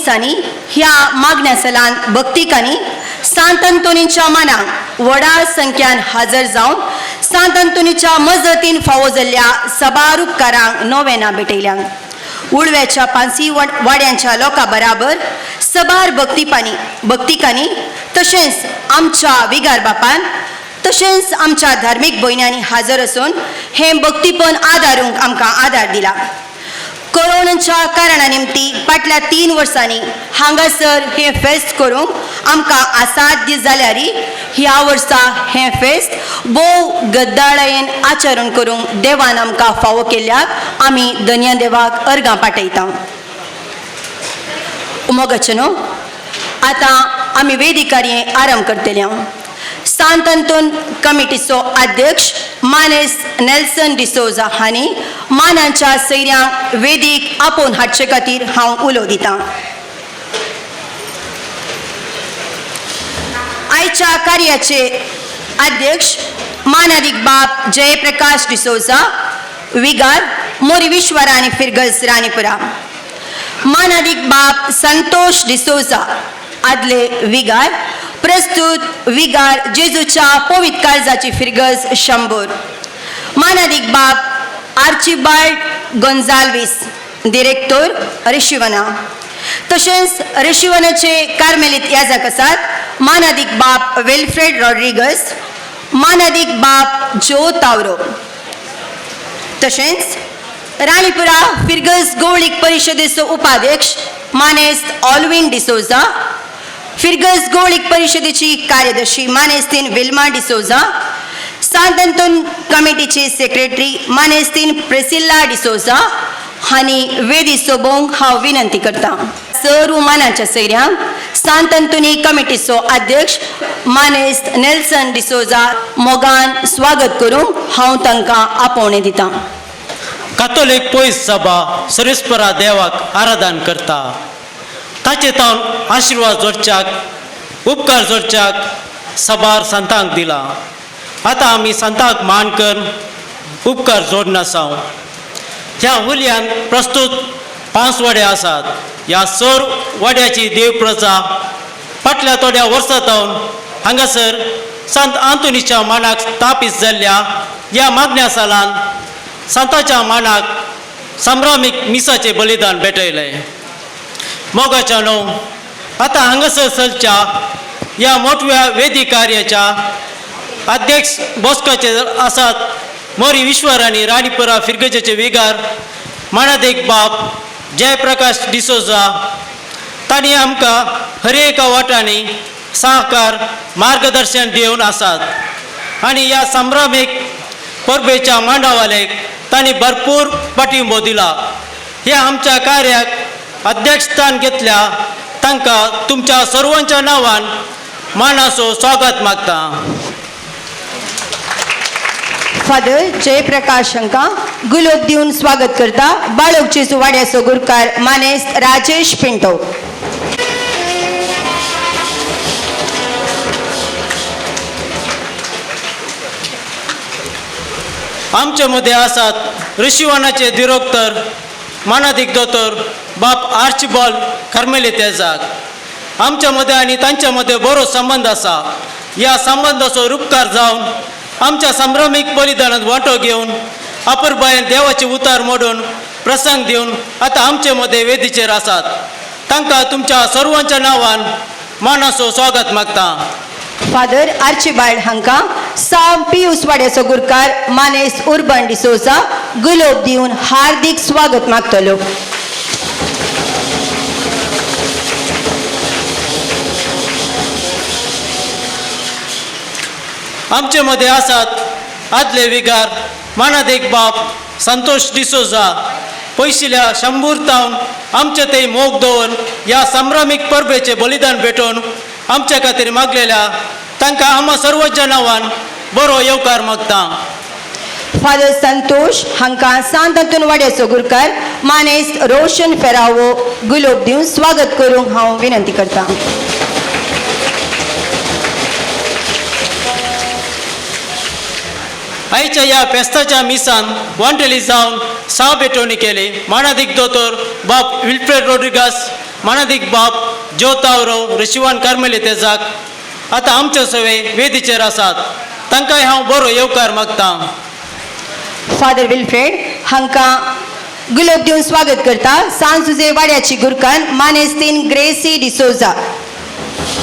दिसांनी ह्या मागण्या सलान भक्तिकांनी सांत अंतोनीच्या मानाक व्हडा संख्यान हाजर जावन सांत अंतोनीच्या मजतीन फावो जाल्ल्या सबार उपकारांक नोवेनां भेटयल्या. उळव्याच्या पांसी वाड्यांच्या लोकां बराबर सबार भक्तिकांनी तशेंच आमच्या विगार बापान तशेंच आमच्या धार्मीक भयण्यांनी हाजर आसून हें भक्तीपण आदारूंक आमकां आदार दिला. कोरोनाच्या कारणा निमती फाटल्या 3 वर्सांनी हांगासर हें फेस्त करूंक आमकां असाध्य जाल्यार ह्या वर्सा हें फेस्त भोव गद्दाळायेन आचरण करूंक देवान आमकां फावो केल्ल्याक आमी धन्या देवाक अर्गां पाठयता. उमोगाचें न्हू आतां आमी वेदिकार्य आरंभ करतले. सांत अंतोन कमिटीचो अध्यक्ष मानेस नेल्सन डिसोजा हांणी मानाच्या सैऱ्यांक वेदीक आपोवन हाडचे खातीर हांव उलो दितां. आयच्या कार्याचे अध्यक्ष मानादीक बाप जयप्रकाश डिसोजा विगार मोरी विश्वरा आनी फिरगज राणीपुरा, मानादीक बाप संतोष डिसोजा आदले विगार प्रस्तुत विगार जेजूच्या पवित काळजाची फिरगज शंबूर, मानादीक बाप आर्चिबाल्ड गोन्जाल्वीस दिरेक्तोर रिशिवना, तशेंच रिशिवनाचे कार्मेलीत याजक आसात मानादीक बाप विल्फ्रेड रॉड्रिगस, मानादीक बाप जो तावरो, तशेंच राणीपुरा फिरगज गोवळीक परिशदेचो उपाध्यक्ष मानेस्त ऑलविन डिसोजा, फिरगज गोवळीक परिशदेची कार्यदर्शी मानेस्तीन विल्मा डिसोजा, सांत अंतोन कमिटीची सेक्रेटरी मानेस्तीन प्रेसिल्ला डिसोजा हांणी वेदी सोबोवंक हांव विनंती करतां. सर्व मानाच्या सैऱ्यांक सांत अंतोनी कमिटीचो अध्यक्ष मानेस्त नेल्सन डिसोजा मोगान स्वागत करूंक हांव तांकां आपोवणें दितां. कातोलीक पयस सभा सर्वेस्परा देवाक आराधन करता. ताचे तावन आशिर्वाद जोडच्याक उपकार जोडच्याक सबार संतांक दिला. आतां आमी संतांक मान कर उपकार जोडनासांव. ह्या हुलयान प्रस्तुत 5 वाडे आसात. ह्या सर वाड्याची देव प्रजा फाटल्या थोड्या वर्सां तावन हांगासर संत आंतोनीच्या मानाक स्थापीत जाल्ल्या ह्या मागण्या सालान संताच्या मानाक संभ्रामीक मिसाचें बलिदान भेटयलें. मोगाच्या न्हू आतां हांगासर चलच्या ह्या मोटव्या वेदी कार्याच्या अध्यक्ष बसकाचे आसात मोरी विश्वर आनी राणीपुरा फिरगजेचे विगार मानादेक बाप जयप्रकाश डिसोजा. तांणी आमकां हर एका वाटांनी सहकार मार्गदर्शन दिवन आसात आनी ह्या संभ्रामीक परबेच्या मांडावालेक तांणी भरपूर पाठिंबो दिला. ह्या आमच्या कार्याक अध्यक्षस्थान घेतल्या तांकां तुमच्या सर्वांच्या नांवान मानाचो स्वागत मागता. फादर जयप्रकाश हांकां गुलोब दिवन स्वागत करता बाळोक जेजू वाड्याचो गुरकार मानेस्त राजेश पिंटो. आमचे मदें आसात ऋषिवनाचे दिरोक्तर मानादीक दोतोर बाप आर्चिबॉल कर्मेली तेजाक. आमच्या मदें आनी तांच्या मदें बरो संबंद आसा. ह्या संबंदाचो रुपकार जावन आमच्या संभ्रमीक बलिदानांत वांटो घेवन अपुरबायेन देवाची उतार मोडून प्रसंग दिवन आतां आमचे मदें वेदीचेर आसात. तांकां तुमच्या सर्वांच्या नांवान मानाचो स्वागत मागता. फादर आर्चिबाल्ड हांकां साम पियूस वाड्याचो गुरकार मानेस उर्बन डिसोजा गुलोब दिवन हार्दीक स्वागत मागतलो. आमचे मदें आसात आदले विगार मानादेक बाप संतोष डिसोजा. पयशिल्या शंबूर तावन आमचे ते मोग दवरून ह्या संभ्रमीक परबेचें बलिदान भेटोवन आमच्या खातीर मागलेल्या तांकां आमा सर्वोच्च नांवान बरो येवकार मागता. फादर संतोष हांकां सांत अंतोन वाड्याचो गुरकार मानेस्त रोशन फेरावो गुलोब दिवन स्वागत करूंक हांव विनंती करतां. आयच्या ह्या फेस्ताच्या मिसान वांटेली जावन साव भेटवणी केली मानादीक दोतोर बाप विल्फ्रेड रोड्रिगास मानादीक बाब ज्यो तावरो ऋषिवान कार्मेली तेजाक आतां आमचे सवे वेदीचेर आसात. तांकांय हांव बरो येवकार मागता. फादर विल्फ्रेड हांकां गुलोब दिवन स्वागत करता सांत जुजे वाड्याची गुरकान मानेस्तीन ग्रेसी डिसोजा.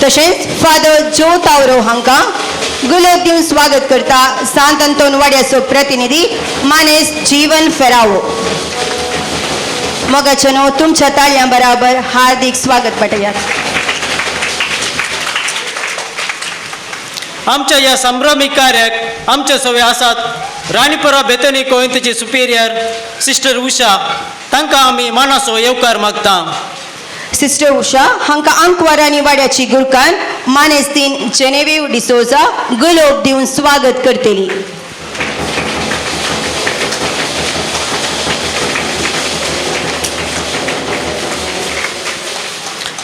तशेंच फादर जो तावरो हांकां गुलोब दिवन स्वागत करता सांत अंतोन वाड्याचो प्रतिनिधी मानेस जीवन फेरावो. मोगाचेनो तुमच्या ताळयां बराबर हार्दिक स्वागत पाठयात. आमच्या ह्या संभ्रमीक कार्याक आमचे सवे आसात राणीपुरा बेतनी कोयंतीची सुपिरियर सिस्टर उषा. तांकां आमी मानाचो येवकार मागता. सिस्टर उषा हांकां आंकवारांनी वाड्याची गुरकान मानेस्तीन जेनेवीव डिसोजा गुलोब दिवन स्वागत करतली.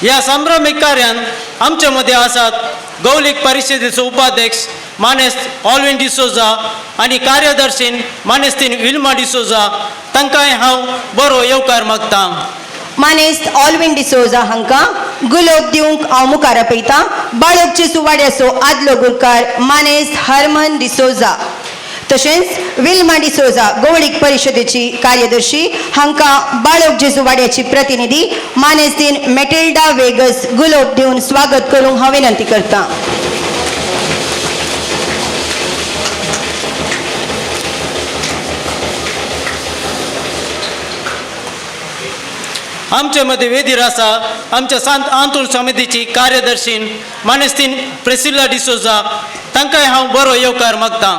ह्या संभ्रमीक कार्यान आमचे मदें आसात गौलीक परिशदेचो उपाध्यक्ष मानेस्त ऑलविन डिसोजा आनी कार्यदर्शीन मानेस्तीन विल्मा डिसोजा. तांकांय हांव बरो येवकार मागता. मानेस्त ऑलविन डिसोजा हांकां गुलोब दिवंक हांव मुखार आपयतां बाळक जेजू वाड्याचो आदलो गुरकार मानेस्त हरमन डिसोजा. तशेंच विल्मा डिसोजा गोवळीक परिशदेची कार्यदर्शी हांकां बाळक जेजू वाड्याची प्रतिनिधी मानेस्तीन मेटिल्डा वेगस गुलोब दिवन स्वागत करूंक हांव विनंती करतां. आमचे मदें वेदीर आसा आमच्या सांत आंतोन समितीची कार्यदर्शीन मानेस्तीन प्रेसिल्ला डिसोजा. तांकांय हांव बरो येवकार मागता.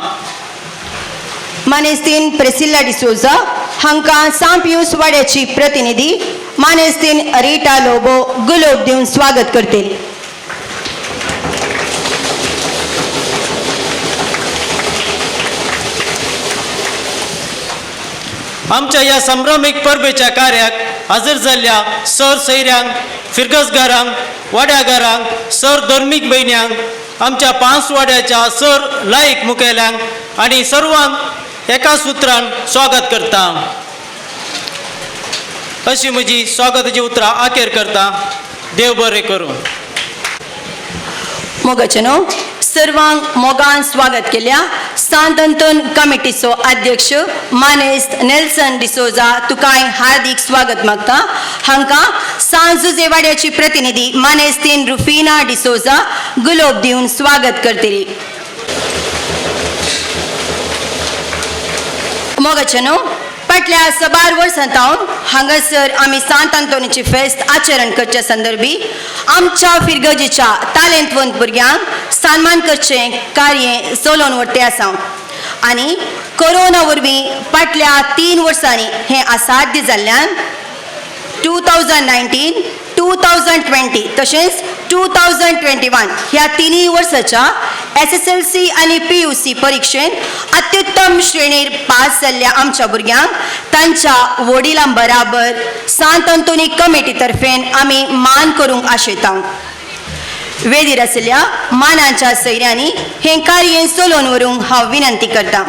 मानेस्तीन प्रेसिल्ला डिसोजा हांकां सांत पियूस वाड्याची प्रतिनिधी मानेस्तीन रिटा लोबो गुलोब दिवन स्वागत करतली. आमच्या ह्या संभ्रमीक परबेच्या कार्याक हजर जाल्ल्या सर सैऱ्यांक, फिरगसगारांक, वाड्यागारांक, सर धर्मीक भयण्यांक, आमच्या पांच वाड्याच्या सर लायक मुखेल्यांक आनी सर्वांक एका सुत्रान स्वागत करता. अशी म्हजी स्वागताची उतरां आखेर करता. देव बरें करूं. मोगाचेनो सर्वांक मोगान स्वागत केल्या सांत अंतोन कमिटीचो अध्यक्ष मानेस्त नेल्सन डिसोजा तुकाय हार्दिक स्वागत मागता. हांकां सांत जुजे वाड्याची प्रतिनिधी मानेस्तीन रुफिना डिसोजा गुलोब दिवन स्वागत करतली. मोगाचेनो फाटल्या सबार वर्सां सावन हांगासर आमी सांत आंतोनीची फेस्त आचरण करच्या संदर्भी आमच्या फिरगजेच्या तालेंतवंत भुरग्यांक सन्मान करचें कार्य चलोवन व्हरते आसा आनी कोरोना वरवीं फाटल्या 3 वर्सांनी हें असाध्य जाल्ल्यान 2019 2020 तशेंच 2021 ह्या तिनूय वर्साच्या SSLC आनी PUC परिक्षेंत अत्युत्तम श्रेणीर पास जाल्ल्या आमच्या भुरग्यांक तांच्या वडिलां बराबर सांत अंतोनी कमिटी तर्फेन आमी मान करूंक आशयता. वेदीर आशिल्ल्या मानाच्या सैऱ्यांनी हें कार्य चलोवन व्हरूंक हांव विनंती करतां.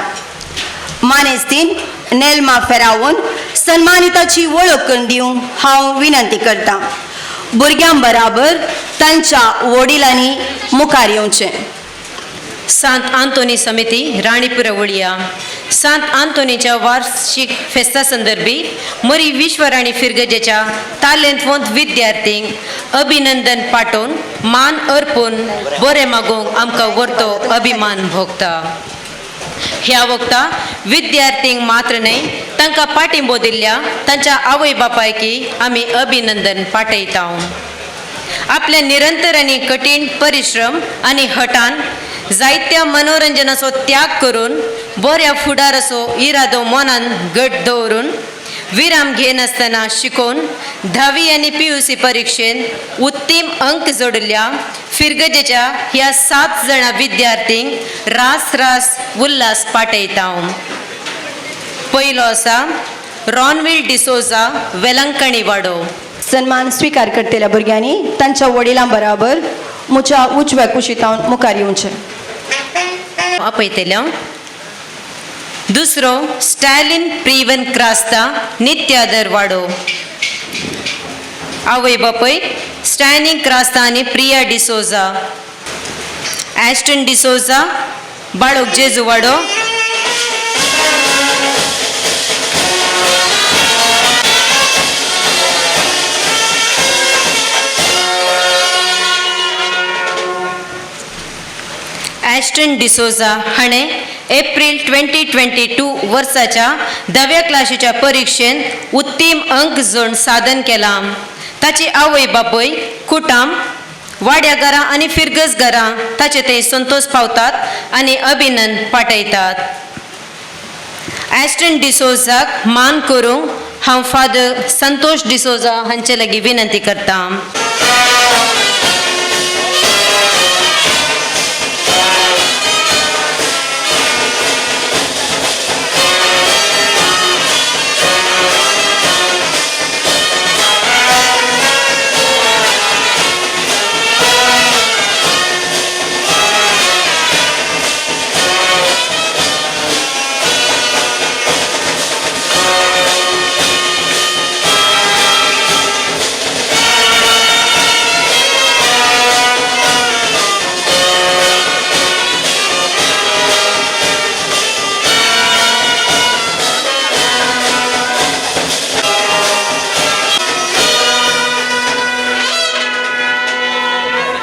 मानेस्तीन नेल्मा फेरावून सन्मानिताची वळख करून दिवंक हांव विनंती करतां. भुरग्यां बराबर तांच्या वडिलांनी मुखार येवचें. सांत आंतोनी समिती राणीपुरा वळिया सांत आंतोनीच्या वार्षिक फेस्ता संदर्भी मरी विश्वराणी फिरगजेच्या तालेंतवंत विद्यार्थींक अभिनंदन पाठोवन मान अर्पून बरें मागूंक आमकां व्हरतो अभिमान भोगता. ह्या वखता विद्यार्थींक मात्र न्हय तांकां पाठिंबो दिल्ल्या तांच्या आवय बापायकी आमी अभिनंदन पाठयता. आपल्या निरंतर आनी कठीण परिश्रम आनी हटान जायत्या मनोरंजनाचो त्याग करून बऱ्या फुडाराचो इरादो मनान घट दवरून विराम घेनासतना शिकोवन 10वी आनी PUC परिक्षेंत उत्तीम अंक जोडिल्ल्या फिरगजेच्या ह्या 7 जाणां विद्यार्थींक रास रास उल्हास पाठयता. पयलो आसा रॉनवील डिसोजा, वेलंकणी वाडो. सन्मान स्वीकार करतल्या भुरग्यांनी तांच्या वडिलां बराबर मुच्या उजव्या कुशींत मुखार येवचें. आपयतल्या. दुसरो स्टॅलिन प्रिवन क्रास्ता, नित्यादर वाडो. आवय बापूय स्टॅनिंग क्रास्ता आनी प्रिया डिसोजा, ॲस्टन डिसोजा, बाळोक जेजुवाडो, ॲस्टन डिसोजा हाणें एप्रील 2022 वर्साच्या धाव्या क्लाशीच्या परिक्षेंत उत्तीम अंक जोड साधन केलां. ताची आवय बापूय कुटाम वाड्या घरां आनी फिरगज घरां ताचे ते संतोश पावतात आनी अभिनंद पाठयतात. ॲस्टन डिसोजाक मान करूंक हांव फादर संतोष डिसोजा हांचे लागीं विनंती करतां.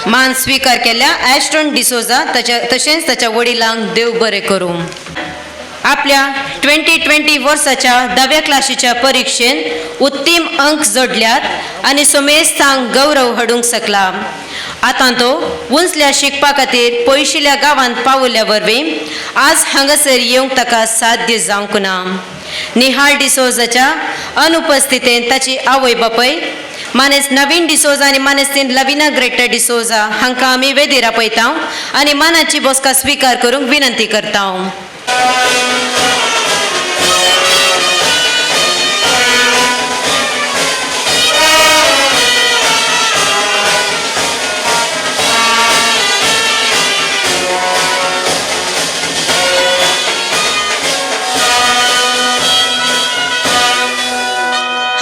मान स्वीकार केल्या ॲस्ट्रॉन डिसोजा ताच्या तशेंच ताच्या वडिलांक देव बरें करूं. आपल्या 2020 वर्साच्या धाव्या क्लाशीच्या परिक्षेंत उत्तीम अंक जोडल्यात आनी सोमेस्तांक गौरव हाडूंक शकला. आतां तो उंचल्या शिकपा खातीर पयशिल्या गांवांत पावल्या वरवीं आज हांगासर येवंक ताका साध्य जावंक ना. निहाल डिसोजाच्या अनुपस्थितींत ताची आवय बापूय मानेस नवीन डिसोजा आनी मानेस्तीन लविना ग्रेटर डिसोजा हांकां आमी वेदीर आपयता आनी मानाची बसका स्विकार करूंक विनंती करता.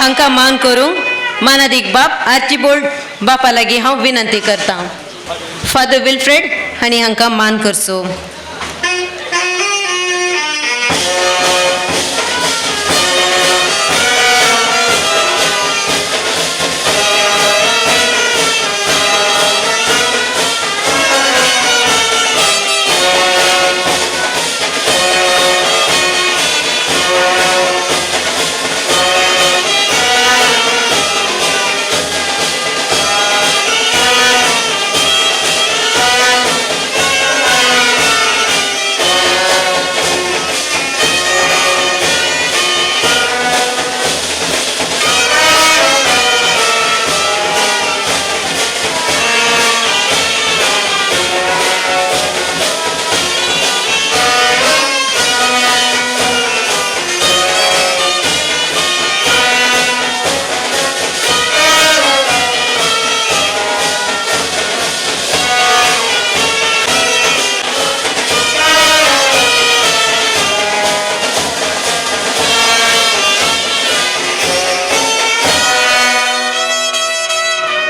हांकां मान करूंक मानादीक बाप आर्चिबोल्ड बापा लागीं हांव विनंती करतां. फादर विल्फ्रेड हांणी हांकां मान करचो.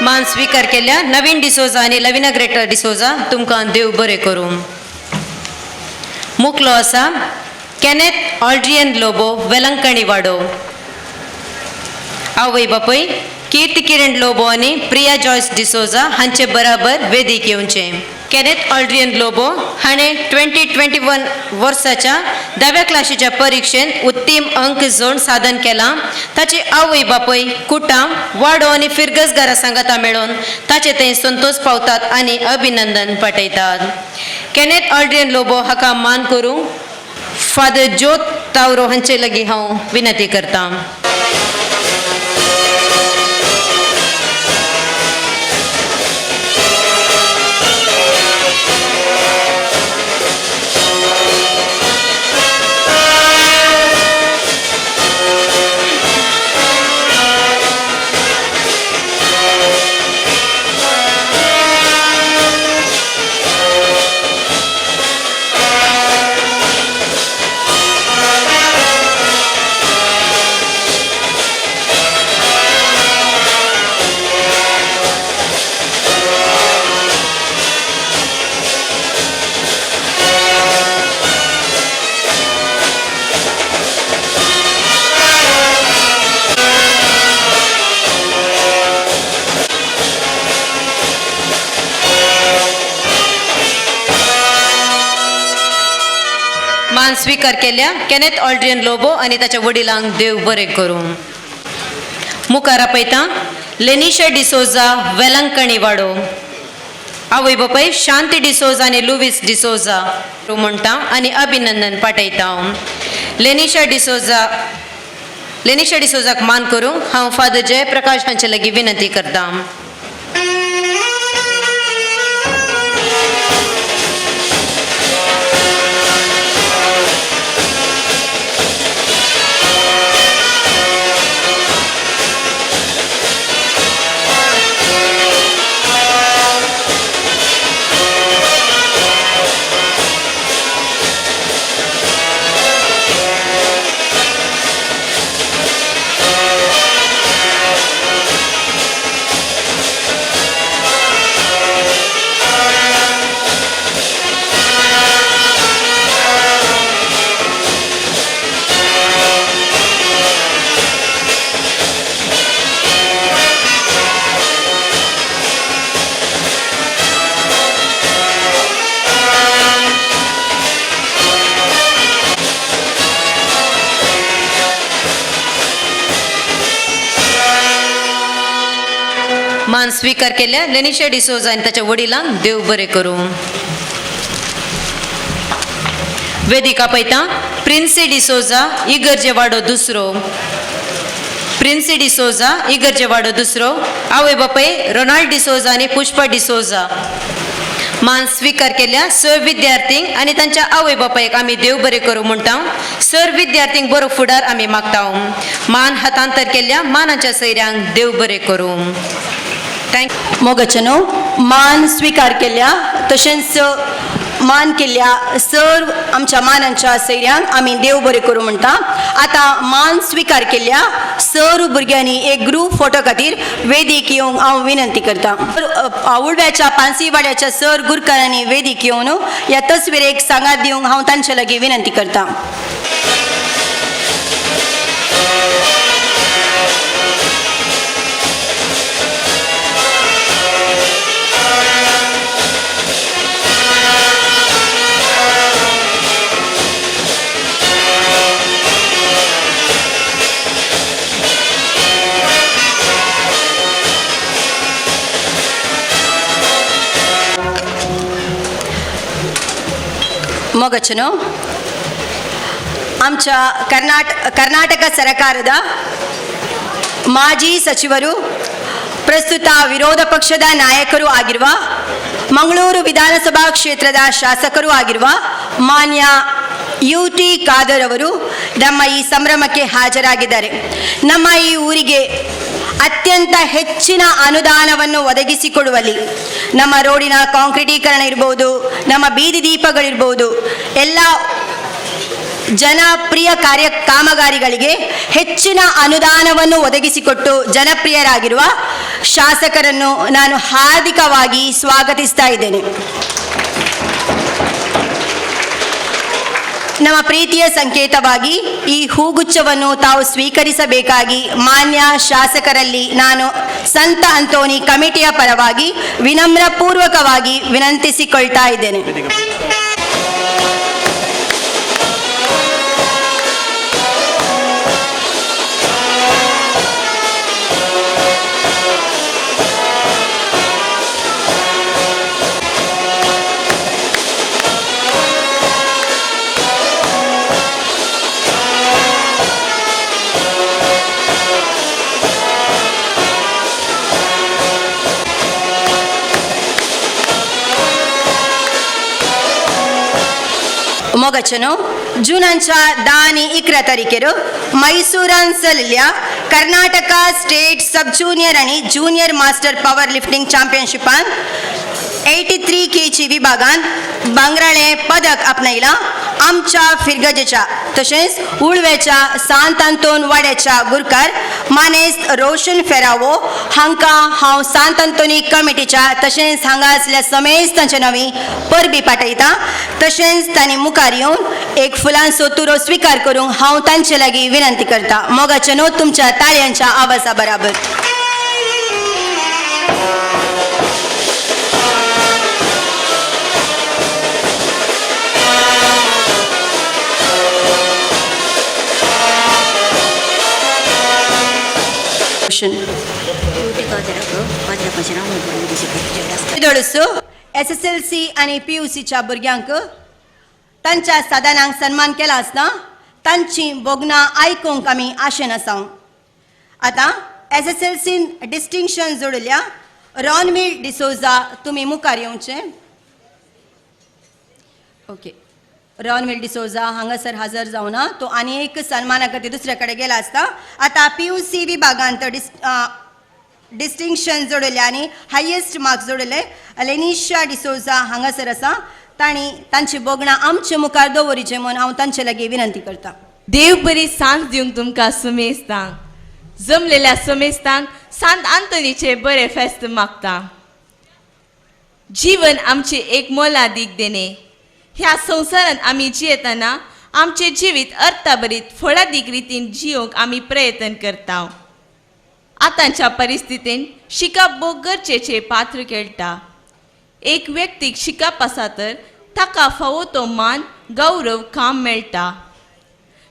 मान स्वीकार केल्या नवीन डिसोजा आनी लविना ग्रेटर डिसोजा तुमकां देव बरें करूं. मुकलो आसा केनेथ ऑल्ड्रियन लोबो, वेलंकणी वाडो. आवय बापूय कीर्ती किरण लोबो आनी प्रिया जॉयस डिसोजा हांचे बराबर वेदीक येवचें. केनेथ ऑल्ड्रियन लोबो हाणें 2021 वर्साच्या धाव्या क्लाशीच्या परिक्षेंत उत्तीम अंक जोड साधन केलां. ताची आवय बापूय कुटाम वाडो आनी फिरगज घरा सांगाता मेळोवन ताचे ते संतोश पावतात आनी अभिनंदन पाठयतात. केनेथ ऑल्ड्रियन लोबो हाका मान करूंक फादर ज्योत तावरो हांचे लागीं हांव विनंती करतां. मान स्वीकार केल्या केनेथ ऑल्ड्रियन लोबो आनी ताच्या वडिलांक देव बरें करूं. मुखार आपयता लेनिशा डिसोजा, वेलंकणी वाडो. आवय बापाय शांती डिसोजा आनी लुवीस डिसोजा म्हणटा आनी अभिनंदन पाठयता. लेनिशा डिसोजा, लेनिशा डिसोजाक मान करूंक हांव फादर जयप्रकाश हांचे लागीं विनंती करता. मान स्वीकार केल्या लेनिशा डिसोजा आनी ताच्या वडिलांक देव बरें करूं. वेदिका पयता प्रिन्सी डिसोजा, इगर्जे वाडो दुसरो. प्रिन्सी डिसोजा, इगर्जे वाडो दुसरो. आवय बापाय रोनाल्ड डिसोजा आनी पुष्पा डिसोजा. मान स्वीकार केल्या सर विद्यार्थींक आनी तांच्या आवय बापायक आमी देव बरें करूं म्हणटा. सर विद्यार्थींक बरो फुडार आमी मागता. मान हातांतर केल्या मानाच्या सैऱ्यांक देव बरें करूं. Thank. मोगचनो, मान स्वीकार केल्या तशेंच मान केल्ल्या सर आमच्या मानांच्या सैऱ्यांक आमी देव बरें करूं म्हणटा. आतां मान स्वीकार केल्ल्या सर भुरग्यांनी एक ग्रूप फोटो खातीर वेदीक येवंक हांव विनंती करता. उळव्याच्या पानसीवाड्याच्या सर गुरकारांनी वेदीक येवन ह्या तस्विरेक सांगात दिवंक हांव तांचे लागीं विनंती करता. ಮೊಗಚನು, ಆಮच्या ಕರ್ನಾಟಕ ಸರಕಾರದ ಮಾಜಿ ಸಚಿವರು, ಪ್ರಸ್ತುತ ವಿರೋಧ ಪಕ್ಷದ ನಾಯಕರೂ ಆಗಿರುವ, ಮಂಗಳೂರು ವಿಧಾನಸಭಾ ಕ್ಷೇತ್ರದ ಶಾಸಕರೂ ಆಗಿರುವ ಮಾನ್ಯ ಯು ಟಿ ಖಾದರ್ ಅವರು ನಮ್ಮ ಈ ಸಂಭ್ರಮಕ್ಕೆ ಹಾಜರಾಗಿದ್ದಾರೆ. ನಮ್ಮ ಈ ಊರಿಗೆ ಅತ್ಯಂತ ಹೆಚ್ಚಿನ ಅನುದಾನವನ್ನು ಒದಗಿಸಿಕೊಡುವಲ್ಲಿ ನಮ್ಮ ರೋಡಿನ ಕಾಂಕ್ರೀಟೀಕರಣ ಇರ್ಬೋದು, ನಮ್ಮ ಬೀದಿ ದೀಪಗಳಿರ್ಬೋದು, ಎಲ್ಲ ಜನಪ್ರಿಯ ಕಾರ್ಯ ಕಾಮಗಾರಿಗಳಿಗೆ ಹೆಚ್ಚಿನ ಅನುದಾನವನ್ನು ಒದಗಿಸಿಕೊಟ್ಟು ಜನಪ್ರಿಯರಾಗಿರುವ ಶಾಸಕರನ್ನು ನಾನು ಹಾರ್ದಿಕವಾಗಿ ಸ್ವಾಗತಿಸ್ತಾ ಇದ್ದೇನೆ. ನಮ್ಮ ಪ್ರೀತಿಯ ಸಂಕೇತವಾಗಿ ಈ ಹೂಗುಚ್ಛವನ್ನು ತಾವು ಸ್ವೀಕರಿಸಬೇಕಾಗಿ ಮಾನ್ಯ ಶಾಸಕರಲ್ಲಿ ನಾನು ಸಂತ ಅಂತೋನಿ ಕಮಿಟಿಯ ಪರವಾಗಿ ವಿನಮ್ರಪೂರ್ವಕವಾಗಿ ವಿನಂತಿಸಿಕೊಳ್ತಾ ಇದ್ದೇನೆ. ಮೊಗಚನು, जूनाच्या 10 आनी 11 तारखेर मैसूरान चलिल्ल्या कर्नाटका स्टेट सब ज्युनियर आनी ज्युनियर मास्टर पावर लिफ्टिंग चॅम्पियनशिपान 83 केजी विभागान भांगराळें पदक आपणायलां आमच्या फिरगजेच्या तशेंच उळव्याच्या सांत आंतोन वाड्याच्या गुरकार मानेस्त रोशन फेरावो हांकां हांव सांत आंतोनी कमिटीच्या तशेंच हांगा आसल्या समेस्तांच्या नांवी परबी पाठयता. तशेंच तांणी मुखार येवन एक फुलांचो तुरो स्विकार करूंक हांव तांचे लागीं विनंती करता. मोगाचे न्हू तुमच्या ताळयांच्या आवाजा बराबर. Roshan. SSLC आनी पीयूसीच्या भुरग्यांक तांच्या साधनांक सन्मान केला आसता तांची भोगणां आयकूंक आमी आशेन आसा. आतां एसएसएलसीन डिस्टिंक्शन जोडल्या रॉनवील डिसोजा तुमी मुखार येवचे. ओके, रॉनवील डिसोजा हांगासर हजर जावना, तो आनी एक सन्माना खातीर दुसऱ्या कडेन गेला आसता. आतां पीयूसी विभागांत डिस्टिंक्शन जोडले आनी हायेस्ट मार्क्स जोडले लेनिशा डिसोजा हांगासर आसा. तांणी तांची भोगणां आमचे मुखार दवरिचें म्हूण हांव तांचे लागीं विनंती करता. देव बरी सांज दिवंक तुमकां सुमेस्तांक, जमलेल्या सुमेस्तांक सांत आंतोनीचें बरें फेस्त मागता. जीवन आमचें एक मोलादीक देणें. ह्या संवसारांत आमी जियेतना आमचें जिवीत अर्थाभरीत फळादीक रितीन जियोवंक आमी प्रयत्न करता. आतांच्या परिस्थितीन शिकप भोव गरजेचें पात्र खेळटा. एक व्यक्तीक शिकप आसा तर ताका फावो तो मान गौरव काम मेळटा.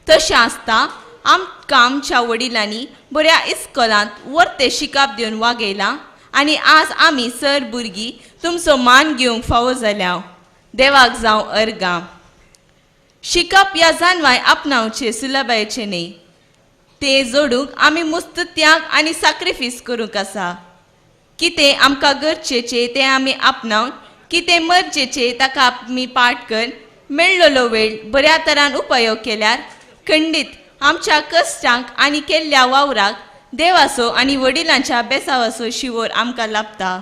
तशें आसता आमकां आमच्या वडिलांनी बऱ्या इस्कोलांत वर्तें शिकप दिवन वागयलां आनी आज आमी सर भुरगीं तुमचो मान घेवंक फावो जाल्या. देवाक जावं अर्गां. शिकप ह्या जानवाय आपणावचें सुलभायेचें न्ही, तें जोडूंक आमी मुस्त त्याग आनी साक्रिफीस करूंक आसा. कितें आमकां गरजेचें तें आमी आपणावन, कितें मरजेचें ताका आमी पाठ कर मेळ्ळलो वेळ बऱ्या तरान उपयोग केल्यार खंडीत आमच्या कश्टांक आनी केल्ल्या वावराक देवाचो आनी वडिलांच्या बेसावाचो शिवोर आमकां लाभता.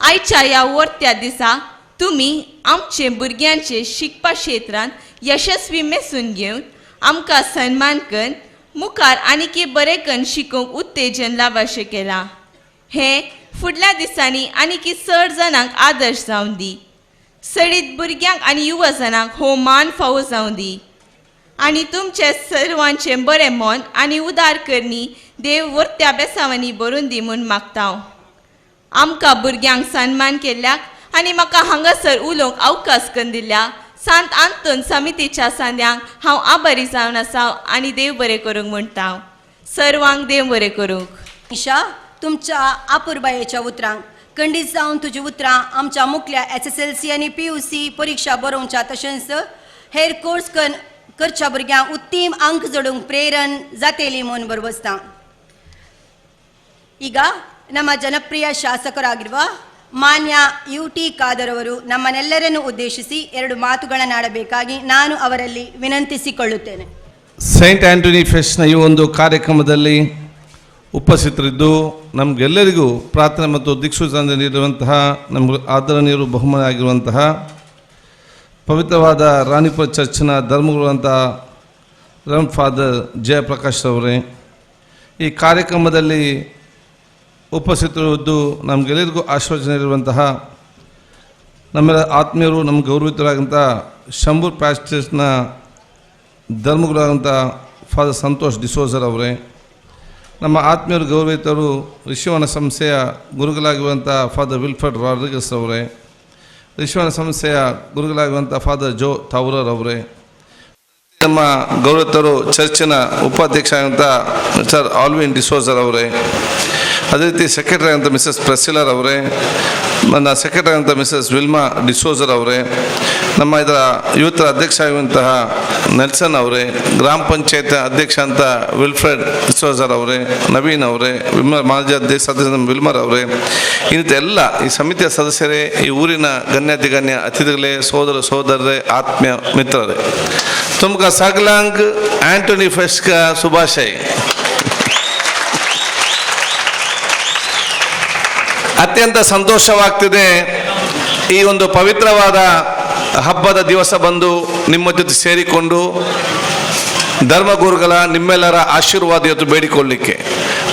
आयच्या ह्या वर्त्या दिसा तुमी आमचे भुरग्यांचे शिकपा क्षेत्रांत यशस्वी मेसून घेवन आमकां सन्मान कर मुखार आनीकी बरें कन्न शिकोवंक उत्तेजन लाभाशें केलां. हें फुडल्या दिसांनी आनीकी चड जाणांक आदर्श जावन दी. सडीत भुरग्यांक आनी युवा जाणांक हो मान फावो जावं दी आनी तुमचें सर्वांचें बरें मन आनी उदार करणी देव वर्त्या बेसावांनी भरून दी म्हूण मागता. आमकां भुरग्यांक सन्मान केल्ल्याक आनी म्हाका हांगासर उलोवंक अवकाश करून दिल्या सांत आंतोन समितीच्या सांद्यांक हांव आभारी जावन आसा आनी देव बरें करूंक म्हणटा. सर्वांक देव बरें करूंक. निशा, तुमच्या आपुरबायेच्या उतरांक खंडीत जावन तुजी उतरां आमच्या मुखल्या एसएसएलसी आनी पीयूसी परिक्षा बरोवच्या तशेंच हेर कोर्स करच्या भुरग्यांक उत्तीम अंक जोडूंक प्रेरण जातेली म्हूण बरबसता. ಈಗ ನಮ್ಮ ಜನಪ್ರಿಯ ಶಾಸಕರಾಗಿರುವ ಮಾನ್ಯ ಯು ಟಿ ಖಾದರ್ ಅವರು ನಮ್ಮನ್ನೆಲ್ಲರನ್ನು ಉದ್ದೇಶಿಸಿ ಎರಡು ಮಾತುಗಳನ್ನಾಡಬೇಕಾಗಿ ನಾನು ಅವರಲ್ಲಿ ವಿನಂತಿಸಿಕೊಳ್ಳುತ್ತೇನೆ. ಸೈಂಟ್ ಆಂಟೋನಿ ಫೆಸ್ಟ್ನ ಈ ಒಂದು ಕಾರ್ಯಕ್ರಮದಲ್ಲಿ ಉಪಸ್ಥಿತರಿದ್ದು ನಮಗೆಲ್ಲರಿಗೂ ಪ್ರಾರ್ಥನೆ ಮತ್ತು ದಿಕ್ಸೂಚನೆ ನೀಡಿರುವಂತಹ ನಮಗೆ ಆದರಣೀಯರು ಬಹುಮಾನ ಆಗಿರುವಂತಹ ಪವಿತ್ರವಾದ ರಾಣಿಪುರ ಚರ್ಚ್ನ ಧರ್ಮಗುರುವಂಥ ರಮ್ ಫಾದರ್ ಜಯಪ್ರಕಾಶ್ ಅವರೇ, ಈ ಕಾರ್ಯಕ್ರಮದಲ್ಲಿ ಉಪಸ್ಥಿತರಿದ್ದು ನಮಗೆಲ್ಲರಿಗೂ ಆಶ್ವಾಸನೆ ನೀಡಿರುವಂತಹ ನಮ್ಮೆಲ್ಲ ಆತ್ಮೀಯರು ನಮ್ಮ ಗೌರವಿತರಾದಂಥ ಶಂಭೂರ್ ಪ್ಯಾಸ್ಟರ್ಸ್ನ ಧರ್ಮಗುರುವಾದಂಥ ಫಾದರ್ ಸಂತೋಷ್ ಡಿಸೋಜರ್ ಅವರೇ, ನಮ್ಮ ಆತ್ಮೀಯರು ಗೌರವಿತರು ರಿಷಿವನ ಸಂಸ್ಥೆಯ ಗುರುಗಳಾಗಿರುವಂಥ ಫಾದರ್ ವಿಲ್ಫರ್ಡ್ ರಾಡ್ರಿಗಸ್ ಅವರೇ, ರಿಷಿವನ ಸಂಸ್ಥೆಯ ಗುರುಗಳಾಗಿರುವಂಥ ಫಾದರ್ ಜೋ ಥೌರರ್ ಅವರೇ, ನಮ್ಮ ಗೌರವಿತರು ಚರ್ಚಿನ ಉಪಾಧ್ಯಕ್ಷ ಆಗಿರುವಂಥ ಮಿಸ್ಟರ್ ಆಲ್ವಿನ್ ಡಿಸೋಜರ್ ಅವರೇ, ಅದೇ ರೀತಿ ಸೆಕ್ರೆಟರಿ ಅಂತ ಮಿಸಸ್ ಪ್ರೆಸಿಲರ್ ಅವರೇ, ನನ್ನ ಸೆಕ್ರೆಟರಿ ಅಂತ ಮಿಸಸ್ ವಿಲ್ಮಾ ಡಿಸೋಜರ್ ಅವರೇ, ನಮ್ಮ ಇದರ ಯೂತ್ರ ಅಧ್ಯಕ್ಷ ಆಗಿರುವಂತಹ ನೆಲ್ಸನ್ ಅವರೇ, ಗ್ರಾಮ ಪಂಚಾಯತ್ ಅಧ್ಯಕ್ಷ ಅಂತ ವಿಲ್ಫ್ರೆಡ್ ಡಿಸೋಜರ್ ಅವರೇ, ನವೀನ್ ಅವರೇ, ವಿಲ್ಮರ್ ಮಾಜಿ ಅಧ್ಯಕ್ಷ ಸದಸ್ಯ ವಿಲ್ಮರ್ ಅವರೇ, ಇನ್ನಿತರ ಎಲ್ಲ ಈ ಸಮಿತಿಯ ಸದಸ್ಯರೇ, ಈ ಊರಿನ ಗಣ್ಯಾತಿಗಣ್ಯ ಅತಿಥಿಗಳೇ, ಸೋದರ ಸೋದರರೇ, ಆತ್ಮೀಯ ಮಿತ್ರರೇ, ತುಮಕ ಸಗಲಾಂಗ್ ಆಂಟೋನಿ ಫೆಸ್ಕ ಶುಭಾಶಯ. ಅತ್ಯಂತ ಸಂತೋಷವಾಗ್ತಿದೆ ಈ ಒಂದು ಪವಿತ್ರವಾದ ಹಬ್ಬದ ದಿವಸ ಬಂದು ನಿಮ್ಮ ಜೊತೆ ಸೇರಿಕೊಂಡು ಧರ್ಮಗುರುಗಳ ನಿಮ್ಮೆಲ್ಲರ ಆಶೀರ್ವಾದ ಇವತ್ತು ಬೇಡಿಕೊಳ್ಳಿಕ್ಕೆ,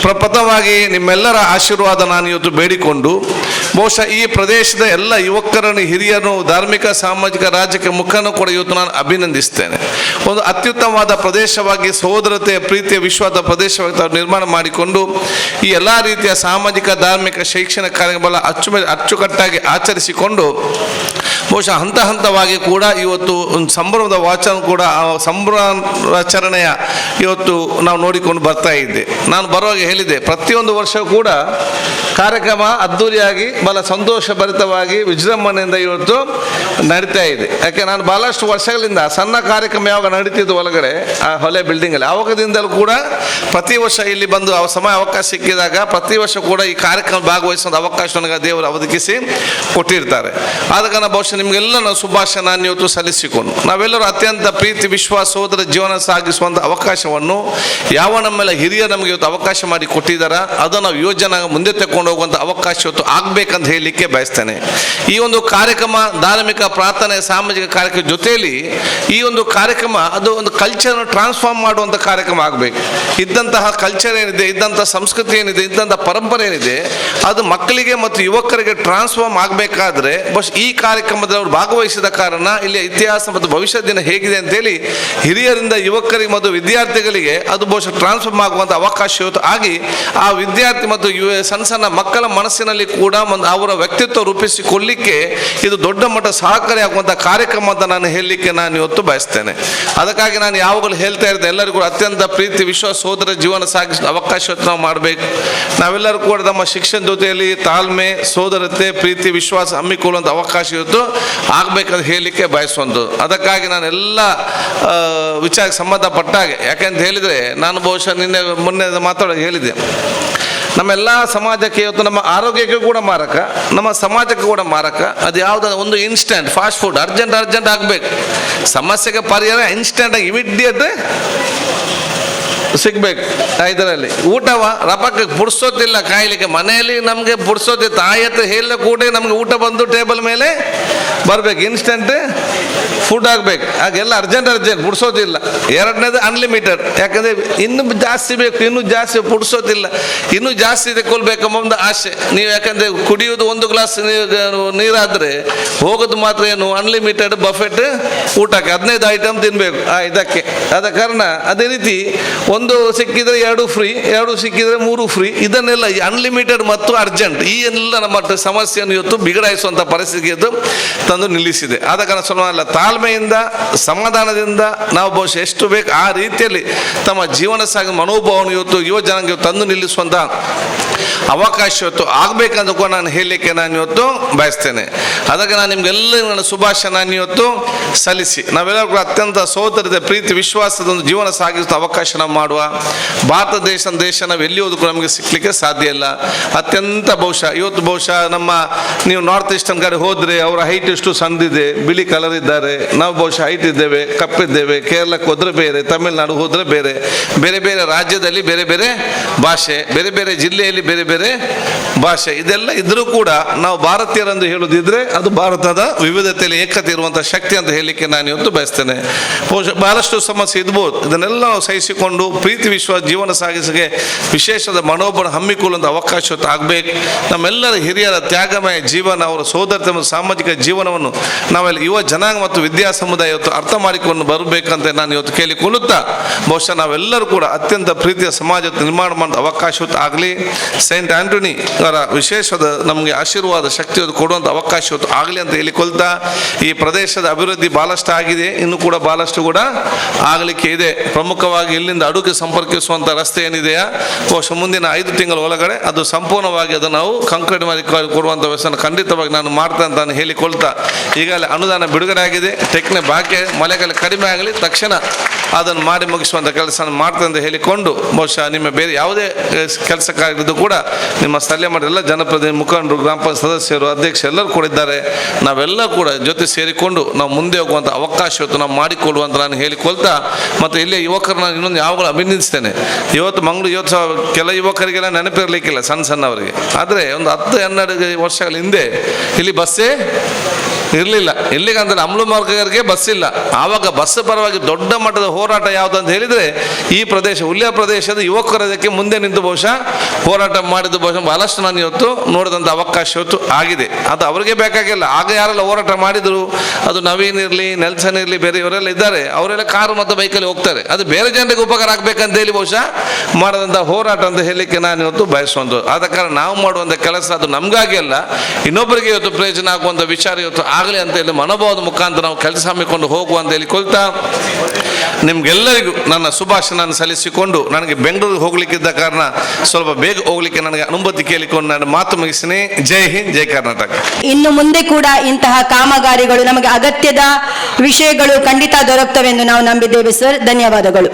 ಪ್ರಪ್ರಥಮವಾಗಿ ನಿಮ್ಮೆಲ್ಲರ ಆಶೀರ್ವಾದ ನಾನು ಇವತ್ತು ಬೇಡಿಕೊಂಡು, ಬಹುಶಃ ಈ ಪ್ರದೇಶದ ಎಲ್ಲ ಯುವಕರನ್ನು, ಹಿರಿಯರು, ಧಾರ್ಮಿಕ, ಸಾಮಾಜಿಕ, ರಾಜಕೀಯ ಮುಖಂಡರು ಕೂಡ ಇವತ್ತು ನಾನು ಅಭಿನಂದಿಸ್ತೇನೆ. ಒಂದು ಅತ್ಯುತ್ತಮವಾದ ಪ್ರದೇಶವಾಗಿ, ಸಹೋದರತೆಯ, ಪ್ರೀತಿಯ, ವಿಶ್ವಾಸದ ಪ್ರದೇಶವಾಗಿ ತಾವು ನಿರ್ಮಾಣ ಮಾಡಿಕೊಂಡು ಈ ಎಲ್ಲ ರೀತಿಯ ಸಾಮಾಜಿಕ, ಧಾರ್ಮಿಕ, ಶೈಕ್ಷಣಿಕ ಕಾರ್ಯಕ್ರಮ ಅಚ್ಚುಕಟ್ಟಾಗಿ ಆಚರಿಸಿಕೊಂಡು ಬಹುಶಃ ಹಂತ ಹಂತವಾಗಿ ಕೂಡ ಇವತ್ತು ಒಂದು ಸಂಭ್ರಮದ ವಾಚನ ಕೂಡ ಆ ಸಂಭ್ರಮಾಚರಣೆಯ ಇವತ್ತು ನಾವು ನೋಡಿಕೊಂಡು ಬರ್ತಾ ಇದ್ದೆ. ನಾನು ಬರುವಾಗ ಹೇಳಿದ್ದೆ, ಪ್ರತಿಯೊಂದು ವರ್ಷ ಕೂಡ ಕಾರ್ಯಕ್ರಮ ಅದ್ಧೂರಿಯಾಗಿ ಬಹಳ ಸಂತೋಷಭರಿತವಾಗಿ ವಿಜೃಂಭಣೆಯಿಂದ ಇವತ್ತು ನಡೀತಾ ಇದೆ. ಯಾಕೆ ನಾನು ಭಾಳಷ್ಟು ವರ್ಷಗಳಿಂದ ಸಣ್ಣ ಕಾರ್ಯಕ್ರಮ ಯಾವಾಗ ನಡೀತಿದ್ದು ಒಳಗಡೆ ಆ ಹೊಲೆ ಬಿಲ್ಡಿಂಗಲ್ಲಿ, ಆವಾಗದಿಂದಲೂ ಕೂಡ ಪ್ರತಿ ವರ್ಷ ಇಲ್ಲಿ ಬಂದು ಆ ಸಮಯ ಅವಕಾಶ ಸಿಕ್ಕಿದಾಗ ಪ್ರತಿ ವರ್ಷ ಕೂಡ ಈ ಕಾರ್ಯಕ್ರಮ ಭಾಗವಹಿಸುವಂಥ ಅವಕಾಶ ನನಗೆ ದೇವರು ಒದಗಿಸಿ ಕೊಟ್ಟಿರ್ತಾರೆ. ಆದ ಕಾರಣ ಬಹುಶಃ ನಿಮಗೆಲ್ಲ ನಾವು ಶುಭಾಶಯ ನಾನು ಇವತ್ತು ಸಲ್ಲಿಸಿಕೊಂಡು, ನಾವೆಲ್ಲರೂ ಅತ್ಯಂತ ಪ್ರೀತಿ ವಿಶ್ವಾಸ ಸೋದರ ಜೀವನ ಸಾಗಿಸುವಂಥ ಅವಕಾಶವನ್ನು ಯಾವ ನಮ್ಮೆಲ್ಲ ಹಿರಿಯ ನಮಗೆ ಇವತ್ತು ಅವಕಾಶ ಮಾಡಿ ಕೊಟ್ಟಿದ್ದಾರ, ಅದನ್ನು ನಾವು ಯೋಜನೆ ಮುಂದೆ ತಗೊಂಡು ಹೋಗುವಂಥ ಅವಕಾಶ ಇವತ್ತು ಆಗಬೇಕಂತ ಹೇಳಲಿಕ್ಕೆ ಬಯಸ್ತೇನೆ. ಈ ಒಂದು ಕಾರ್ಯಕ್ರಮ ಧಾರ್ಮಿಕ ಪ್ರಾರ್ಥನೆ ಸಾಮಾಜಿಕ ಕಾರ್ಯಕ್ರಮ ಜೊತೆಯಲ್ಲಿ ಈ ಒಂದು ಕಾರ್ಯಕ್ರಮ ಅದು ಒಂದು ಕಲ್ಚರ್ ಟ್ರಾನ್ಸ್ಫಾರ್ಮ್ ಮಾಡುವಂಥ ಕಾರ್ಯಕ್ರಮ ಆಗಬೇಕು. ಇದ್ದಂತಹ ಕಲ್ಚರ್ ಏನಿದೆ, ಇದ್ದಂಥ ಸಂಸ್ಕೃತಿ ಏನಿದೆ, ಇದ್ದಂಥ ಪರಂಪರೆ ಏನಿದೆ, ಅದು ಮಕ್ಕಳಿಗೆ ಮತ್ತು ಯುವಕರಿಗೆ ಟ್ರಾನ್ಸ್ಫಾರ್ಮ್ ಆಗಬೇಕಾದ್ರೆ ಬಸ್ ಈ ಕಾರ್ಯಕ್ರಮದಲ್ಲಿ ಅವರು ಭಾಗವಹಿಸಿದ ಕಾರಣ ಇಲ್ಲಿ ಇತಿಹಾಸ ಮತ್ತು ಭವಿಷ್ಯ ದಿನ ಹೇಗಿದೆ ಅಂತೇಳಿ ಹಿರಿಯರಿಂದ ಯುವಕರಿಗೆ ಮತ್ತು ವಿದ್ಯಾರ್ಥಿಗಳಿಗೆ ಅದು ಬಹುಶಃ ಟ್ರಾನ್ಸ್ಫಾರ್ಮ್ ಆಗುವಂಥ ಅವಕಾಶ ಇವತ್ತು ಆಗಿ ಆ ವಿದ್ಯಾರ್ಥಿ ಮತ್ತು ಸಣ್ಣ ಸಣ್ಣ ಮಕ್ಕಳ ಮನಸ್ಸಿನಲ್ಲಿ ಕೂಡ ಒಂದು ಅವರ ವ್ಯಕ್ತಿತ್ವ ರೂಪಿಸಿಕೊಳ್ಳಿಕ್ಕೆ ಇದು ದೊಡ್ಡ ಮಟ್ಟ ಸಹಕಾರಿಯಾಗುವಂಥ ಕಾರ್ಯಕ್ರಮ ಅಂತ ನಾನು ಹೇಳಲಿಕ್ಕೆ ನಾನು ಇವತ್ತು ಬಯಸ್ತೇನೆ. ಅದಕ್ಕಾಗಿ ನಾನು ಯಾವಾಗಲೂ ಹೇಳ್ತಾ ಇರ್ತೇನೆ, ಎಲ್ಲರಿಗೂ ಅತ್ಯಂತ ಪ್ರೀತಿ ವಿಶ್ವಾಸ ಸೋದರ ಜೀವನ ಸಾಗಿಸುವ ಅವಕಾಶ ನಾವು ಮಾಡಬೇಕು. ನಾವೆಲ್ಲರೂ ಕೂಡ ನಮ್ಮ ಶಿಕ್ಷಣ ಜೊತೆಯಲ್ಲಿ ತಾಳ್ಮೆ, ಸೋದರತೆ, ಪ್ರೀತಿ, ವಿಶ್ವಾಸ ಹಮ್ಮಿಕೊಳ್ಳುವಂಥ ಅವಕಾಶ ಇವತ್ತು ಆಗಬೇಕಂತ ಹೇಳಲಿಕ್ಕೆ ಬಯಸುವಂಥದ್ದು. ಅದಕ್ಕಾಗಿ ನಾನೆಲ್ಲ ವಿಚಾರಕ್ಕೆ ಸಂಬಂಧಪಟ್ಟಾಗೆ, ಯಾಕೆಂತ ಹೇಳಿದರೆ ನಾನು ಬಹುಶಃ ನಿನ್ನೆ ಮೊನ್ನೆ ಮಾತಾಡೋ ಹೇಳಿದ್ದೆ, ನಮ್ಮೆಲ್ಲ ಸಮಾಜಕ್ಕೆ ಇವತ್ತು ನಮ್ಮ ಆರೋಗ್ಯಕ್ಕೆ ಕೂಡ ಮಾರಕ, ನಮ್ಮ ಸಮಾಜಕ್ಕೆ ಕೂಡ ಮಾರಕ. ಅದು ಯಾವುದಾದ್ರು ಒಂದು instant fast food, urgent urgent ಆಗಬೇಕು, ಸಮಸ್ಯೆಗೆ ಪರಿಹಾರ ಇನ್ಸ್ಟೆಂಟಾಗಿ ಇಮಿಡಿಯೇಟ್ ಸಿಗ್ಬೇಕು. ಇದರಲ್ಲಿ ಊಟವ ರಪಕ್ಕೆ ಬುಡ್ಸೋತಿಲ್ಲ ಕಾಯಲಿಕ್ಕೆ, ಮನೆಯಲ್ಲಿ ನಮಗೆ ಬುಡ್ಸೋತಿ ತಾಯಿ ಹತ್ರ ಹೇಳ ಕೂಡ ನಮಗೆ ಊಟ ಬಂದು ಟೇಬಲ್ ಮೇಲೆ ಬರಬೇಕು, ಇನ್ಸ್ಟೆಂಟ್ ಫುಡ್ ಆಗಬೇಕು. ಹಾಗೆಲ್ಲ ಅರ್ಜೆಂಟ್ ಅರ್ಜೆಂಟ್ ಬುಡ್ಸೋದಿಲ್ಲ. ಎರಡನೇದು ಅನ್ಲಿಮಿಟೆಡ್, ಯಾಕಂದರೆ ಇನ್ನೂ ಜಾಸ್ತಿ ಬೇಕು, ಇನ್ನೂ ಜಾಸ್ತಿ ಬುಡ್ಸೋದಿಲ್ಲ, ಇನ್ನೂ ಜಾಸ್ತಿ ತಗೊಳ್ಬೇಕೆಂಬ ಒಂದು ಆಸೆ. ನೀವು ಯಾಕಂದರೆ ಕುಡಿಯೋದು ಒಂದು ಗ್ಲಾಸ್ ನೀರಾದರೆ ಹೋಗೋದು ಮಾತ್ರ ಏನು ಅನ್ಲಿಮಿಟೆಡ್ ಬಫೆಟ್ ಊಟಕ್ಕೆ 15 ಐಟಮ್ ತಿನ್ನಬೇಕು ಆ ಇದಕ್ಕೆ. ಆದ ಕಾರಣ ಅದೇ ರೀತಿ ಒಂದು ಸಿಕ್ಕಿದರೆ 2 ಫ್ರೀ, 2 ಸಿಕ್ಕಿದರೆ 3 ಫ್ರೀ, ಇದನ್ನೆಲ್ಲ ಅನ್ಲಿಮಿಟೆಡ್ ಮತ್ತು ಅರ್ಜೆಂಟ್ ಈ ಎಲ್ಲ ನಮ್ಮ ಸಮಸ್ಯೆಯನ್ನು ಇವತ್ತು ಬಿಗಡಾಯಿಸುವಂಥ ಪರಿಸ್ಥಿತಿ ಇದು ತಂದು ನಿಲ್ಲಿಸಿದೆ. ಆದ ಕಾರಣ ಸ್ವಲ್ಪ ಅಲ್ಲ, ತಾಳ್ಮೆಯಿಂದ ಸಮಾಧಾನದಿಂದ ನಾವು ಬಹುಶಃ ಎಷ್ಟು ಬೇಕು ಆ ರೀತಿಯಲ್ಲಿ ತಮ್ಮ ಜೀವನ ಸಾಗ ಮನೋಭಾವವನ್ನು ಇವತ್ತು ಯುವ ಜನಾಂಗ ತಂದು ನಿಲ್ಲಿಸುವಂಥ ಅವಕಾಶ ಇವತ್ತು ಆಗಬೇಕಂತ ಕೂಡ ನಾನು ಹೇಳಲಿಕ್ಕೆ ನಾನು ಇವತ್ತು ಬಯಸ್ತೇನೆ. ಅದಕ್ಕೆ ನಾನು ನಿಮಗೆಲ್ಲ ನನ್ನ ಶುಭಾಶಯ ನಾನು ಇವತ್ತು ಸಲ್ಲಿಸಿ, ನಾವೆಲ್ಲರೂ ಕೂಡ ಅತ್ಯಂತ ಸೋದರದ ಪ್ರೀತಿ ವಿಶ್ವಾಸದ ಒಂದು ಜೀವನ ಸಾಗಿಸುವ ಅವಕಾಶ ನಾವು ಮಾಡುವ. ಭಾರತ ದೇಶ ನಾವು ಎಲ್ಲಿ ಹೋದಕ್ಕೂ ನಮಗೆ ಸಿಕ್ಕಲಿಕ್ಕೆ ಸಾಧ್ಯ ಇಲ್ಲ. ಅತ್ಯಂತ ಬಹುಶಃ ಇವತ್ತು ಬಹುಶಃ ನಮ್ಮ ನೀವು ನಾರ್ತ್ ಈಸ್ಟರ್ನ್ ಕಡೆ ಹೋದರೆ ಅವರ ಹೈಟ್ ಎಷ್ಟು ಸಣ್ಣದಿದೆ, ಬಿಳಿ ಕಲರ್ ಇದ್ದಾರೆ, ನಾವು ಬಹುಶಃ ಹೈಟ್ ಇದ್ದೇವೆ, ಕಪ್ಪಿದ್ದೇವೆ. ಕೇರಳಕ್ಕೆ ಹೋದರೆ ಬೇರೆ, ತಮಿಳುನಾಡು ಹೋದರೆ ಬೇರೆ, ಬೇರೆ ಬೇರೆ ರಾಜ್ಯದಲ್ಲಿ ಬೇರೆ ಬೇರೆ ಭಾಷೆ, ಬೇರೆ ಬೇರೆ ಜಿಲ್ಲೆಯಲ್ಲಿ ಬೇರೆ ಬೇರೆ ಭಾಷೆ, ಇದೆಲ್ಲ ಇದ್ರೂ ಕೂಡ ನಾವು ಭಾರತೀಯರೆಂದು ಹೇಳುವುದಿದ್ರೆ ಅದು ಭಾರತದ ವಿವಿಧತೆಯಲ್ಲಿ ಏಕತೆ ಇರುವಂಥ ಶಕ್ತಿ ಅಂತ ಹೇಳಲಿಕ್ಕೆ ನಾನು ಇವತ್ತು ಬಯಸ್ತೇನೆ. ಬಹಳಷ್ಟು ಸಮಸ್ಯೆ ಇರ್ಬೋದು, ಇದನ್ನೆಲ್ಲ ನಾವು ಸಹಿಸಿಕೊಂಡು ಪ್ರೀತಿ ವಿಶ್ವಾಸ ಜೀವನ ಸಾಗಿಸಿಗೆ ವಿಶೇಷದ ಮನೋಬಲ ಹಮ್ಮಿಕೊಳ್ಳುವಂಥ ಅವಕಾಶ ಆಗಬೇಕು. ನಮ್ಮೆಲ್ಲರ ಹಿರಿಯರ ತ್ಯಾಗಮಯ ಜೀವನ, ಅವರ ಸೋದರತೆ ಮತ್ತು ಸಾಮಾಜಿಕ ಜೀವನವನ್ನು ನಾವೆಲ್ಲ ಯುವ ಜನಾಂಗ ಮತ್ತು ವಿದ್ಯಾ ಸಮುದಾಯ ಇವತ್ತು ಅರ್ಥ ಮಾಡಿಕೊಂಡು ಬರಬೇಕಂತ ನಾನು ಇವತ್ತು ಕೇಳಿಕೊಳ್ಳುತ್ತಾ, ಬಹುಶಃ ನಾವೆಲ್ಲರೂ ಕೂಡ ಅತ್ಯಂತ ಪ್ರೀತಿಯ ಸಮಾಜ ನಿರ್ಮಾಣ ಮಾಡುವ ಅವಕಾಶ ಆಗಲಿ. ಸೈಂಟ್ ಆಂಟೋನಿ ಅವರ ವಿಶೇಷದ ನಮಗೆ ಆಶೀರ್ವಾದ ಶಕ್ತಿ ಕೊಡುವಂಥ ಅವಕಾಶ ಆಗಲಿ ಅಂತ ಹೇಳಿಕೊಳ್ತಾ, ಈ ಪ್ರದೇಶದ ಅಭಿವೃದ್ಧಿ ಭಾಳಷ್ಟು ಆಗಿದೆ, ಇನ್ನು ಕೂಡ ಭಾಳಷ್ಟು ಕೂಡ ಆಗಲಿಕ್ಕೆ ಇದೆ. ಪ್ರಮುಖವಾಗಿ ಇಲ್ಲಿಂದ ಅಡುಗೆ ಸಂಪರ್ಕಿಸುವಂಥ ರಸ್ತೆ ಏನಿದೆಯಾ, ಬಹುಶಃ ಮುಂದಿನ 5 ತಿಂಗಳ ಒಳಗಡೆ ಅದು ಸಂಪೂರ್ಣವಾಗಿ ಅದು ನಾವು ಕಾಂಕ್ರೀಟ್ ಮಾಡಿ ಕೊಡುವಂಥ ವ್ಯವಸ್ಥೆಯನ್ನು ಖಂಡಿತವಾಗಿ ನಾನು ಮಾಡ್ತೇನೆ ಅಂತ ನಾನು ಹೇಳಿಕೊಳ್ತಾ, ಈಗಾಗಲೇ ಅನುದಾನ ಬಿಡುಗಡೆ ಆಗಿದೆ, ಟೆಕ್ನೆ ಬಾಕಿ, ಮಳೆಗಾಲ ಕಡಿಮೆ ಆಗಲಿ ತಕ್ಷಣ ಅದನ್ನು ಮಾಡಿ ಮುಗಿಸುವಂಥ ಕೆಲಸ ಮಾಡ್ತೇನೆ ಅಂತ ಹೇಳಿಕೊಂಡು, ಬಹುಶಃ ನಿಮ್ಮ ಬೇರೆ ಯಾವುದೇ ಕೆಲಸ ಕಾರ್ಯದ್ದು ಕೂಡ ನಿಮ್ಮ ಸ್ಥಳೀಯ ಮಟ್ಟದ ಜನಪ್ರತಿನಿಧಿ, ಮುಖಂಡರು, ಗ್ರಾಮ ಪಂಚಾಯತ್ ಸದಸ್ಯರು, ಅಧ್ಯಕ್ಷ ಎಲ್ಲರೂ ಕೂಡ ಇದ್ದಾರೆ. ನಾವೆಲ್ಲ ಕೂಡ ಜೊತೆ ಸೇರಿಕೊಂಡು ನಾವು ಮುಂದೆ ಹೋಗುವಂಥ ಅವಕಾಶ ಇವತ್ತು ನಾವು ಮಾಡಿಕೊಡುವಂತ ನಾನು ಹೇಳಿಕೊಳ್ತಾ, ಮತ್ತು ಇಲ್ಲಿ ಯುವಕರನ್ನ ಇನ್ನೊಂದು ಯಾವಾಗಲೂ ಅಭಿನಂದಿಸ್ತೇನೆ. ಇವತ್ತು ಮಂಗಳೂರು ಇವತ್ತು ಕೆಲ ಯುವಕರಿಗೆಲ್ಲ ನೆನಪಿರಲಿಕ್ಕಿಲ್ಲ, ಸಣ್ಣ ಸಣ್ಣವರಿಗೆ. ಆದರೆ ಒಂದು 10-12 ವರ್ಷಗಳ ಹಿಂದೆ ಇಲ್ಲಿ ಬಸ್ಸೇ ಇರಲಿಲ್ಲ. ಎಲ್ಲಿಗಂದ್ರೆ ಅಮ್ಲು ಮಾರ್ಗರಿಗೆ ಬಸ್ ಇಲ್ಲ. ಆವಾಗ ಬಸ್ ಪರವಾಗಿ ದೊಡ್ಡ ಮಟ್ಟದ ಹೋರಾಟ ಯಾವುದು ಅಂತ ಹೇಳಿದರೆ ಈ ಪ್ರದೇಶ ಉಲ್ಯ ಪ್ರದೇಶದ ಯುವಕರ ಅದಕ್ಕೆ ಮುಂದೆ ನಿಂತು ಬಹುಶಃ ಹೋರಾಟ ಮಾಡಿದ್ದು ಬಹುಶಃ ಭಾಳಷ್ಟು ನಾನು ಇವತ್ತು ನೋಡಿದಂಥ ಅವಕಾಶ ಇವತ್ತು ಆಗಿದೆ. ಅದು ಅವರಿಗೆ ಬೇಕಾಗಿಲ್ಲ. ಆಗ ಯಾರೆಲ್ಲ ಹೋರಾಟ ಮಾಡಿದರು, ಅದು ನವೀನ್ ಇರಲಿ, ನೆಲ್ಸನ್ ಇರಲಿ, ಬೇರೆ ಇವರೆಲ್ಲ ಇದ್ದಾರೆ, ಅವರೆಲ್ಲ ಕಾರು ಮತ್ತು ಬೈಕಲ್ಲಿ ಹೋಗ್ತಾರೆ. ಅದು ಬೇರೆ ಜನರಿಗೆ ಉಪಕಾರ ಆಗಬೇಕಂತ ಹೇಳಿ ಬಹುಶಃ ಮಾಡಿದಂಥ ಹೋರಾಟ ಅಂತ ಹೇಳಲಿಕ್ಕೆ ನಾನು ಇವತ್ತು ಬಯಸುವಂಥದ್ದು. ಆದ ಕಾರಣ ನಾವು ಮಾಡುವಂಥ ಕೆಲಸ ಅದು ನಮಗಾಗಿ ಅಲ್ಲ, ಇನ್ನೊಬ್ಬರಿಗೆ ಇವತ್ತು ಪ್ರಯೋಜನ ಆಗುವಂಥ ವಿಚಾರ ಇವತ್ತು ಆಗಲಿ ಅಂತೇಳಿ ಮನೋಭಾವದ ಮುಖಾಂತರ ನಾವು ಕೆಲಸ ಹಮ್ಮಿಕೊಂಡು ಹೋಗುವ ಅಂತ ಹೇಳಿಕೊಳ್ತಾ ನಿಮಗೆಲ್ಲರಿಗೂ ನನ್ನ ಶುಭಾಶಯನ ಸಲ್ಲಿಸಿಕೊಂಡು, ನನಗೆ ಬೆಂಗಳೂರಿಗೆ ಹೋಗಲಿಕ್ಕಿದ್ದ ಕಾರಣ ಸ್ವಲ್ಪ ಬೇಗ ಹೋಗಲಿಕ್ಕೆ ನನಗೆ ಅನುಮತಿ ಕೇಳಿಕೊಂಡು ನಾನು ಮಾತು ಮುಗಿಸಿನಿ. ಜೈ ಹಿಂದ್, ಜೈ ಕರ್ನಾಟಕ. ಇನ್ನು ಮುಂದೆ ಕೂಡ ಇಂತಹ ಕಾಮಗಾರಿಗಳು ನಮಗೆ ಅಗತ್ಯದ ವಿಷಯಗಳು ಖಂಡಿತ ದೊರಕ್ತವೆ ಎಂದು ನಾವು ನಂಬಿದ್ದೇವೆ ಸರ್. ಧನ್ಯವಾದಗಳು.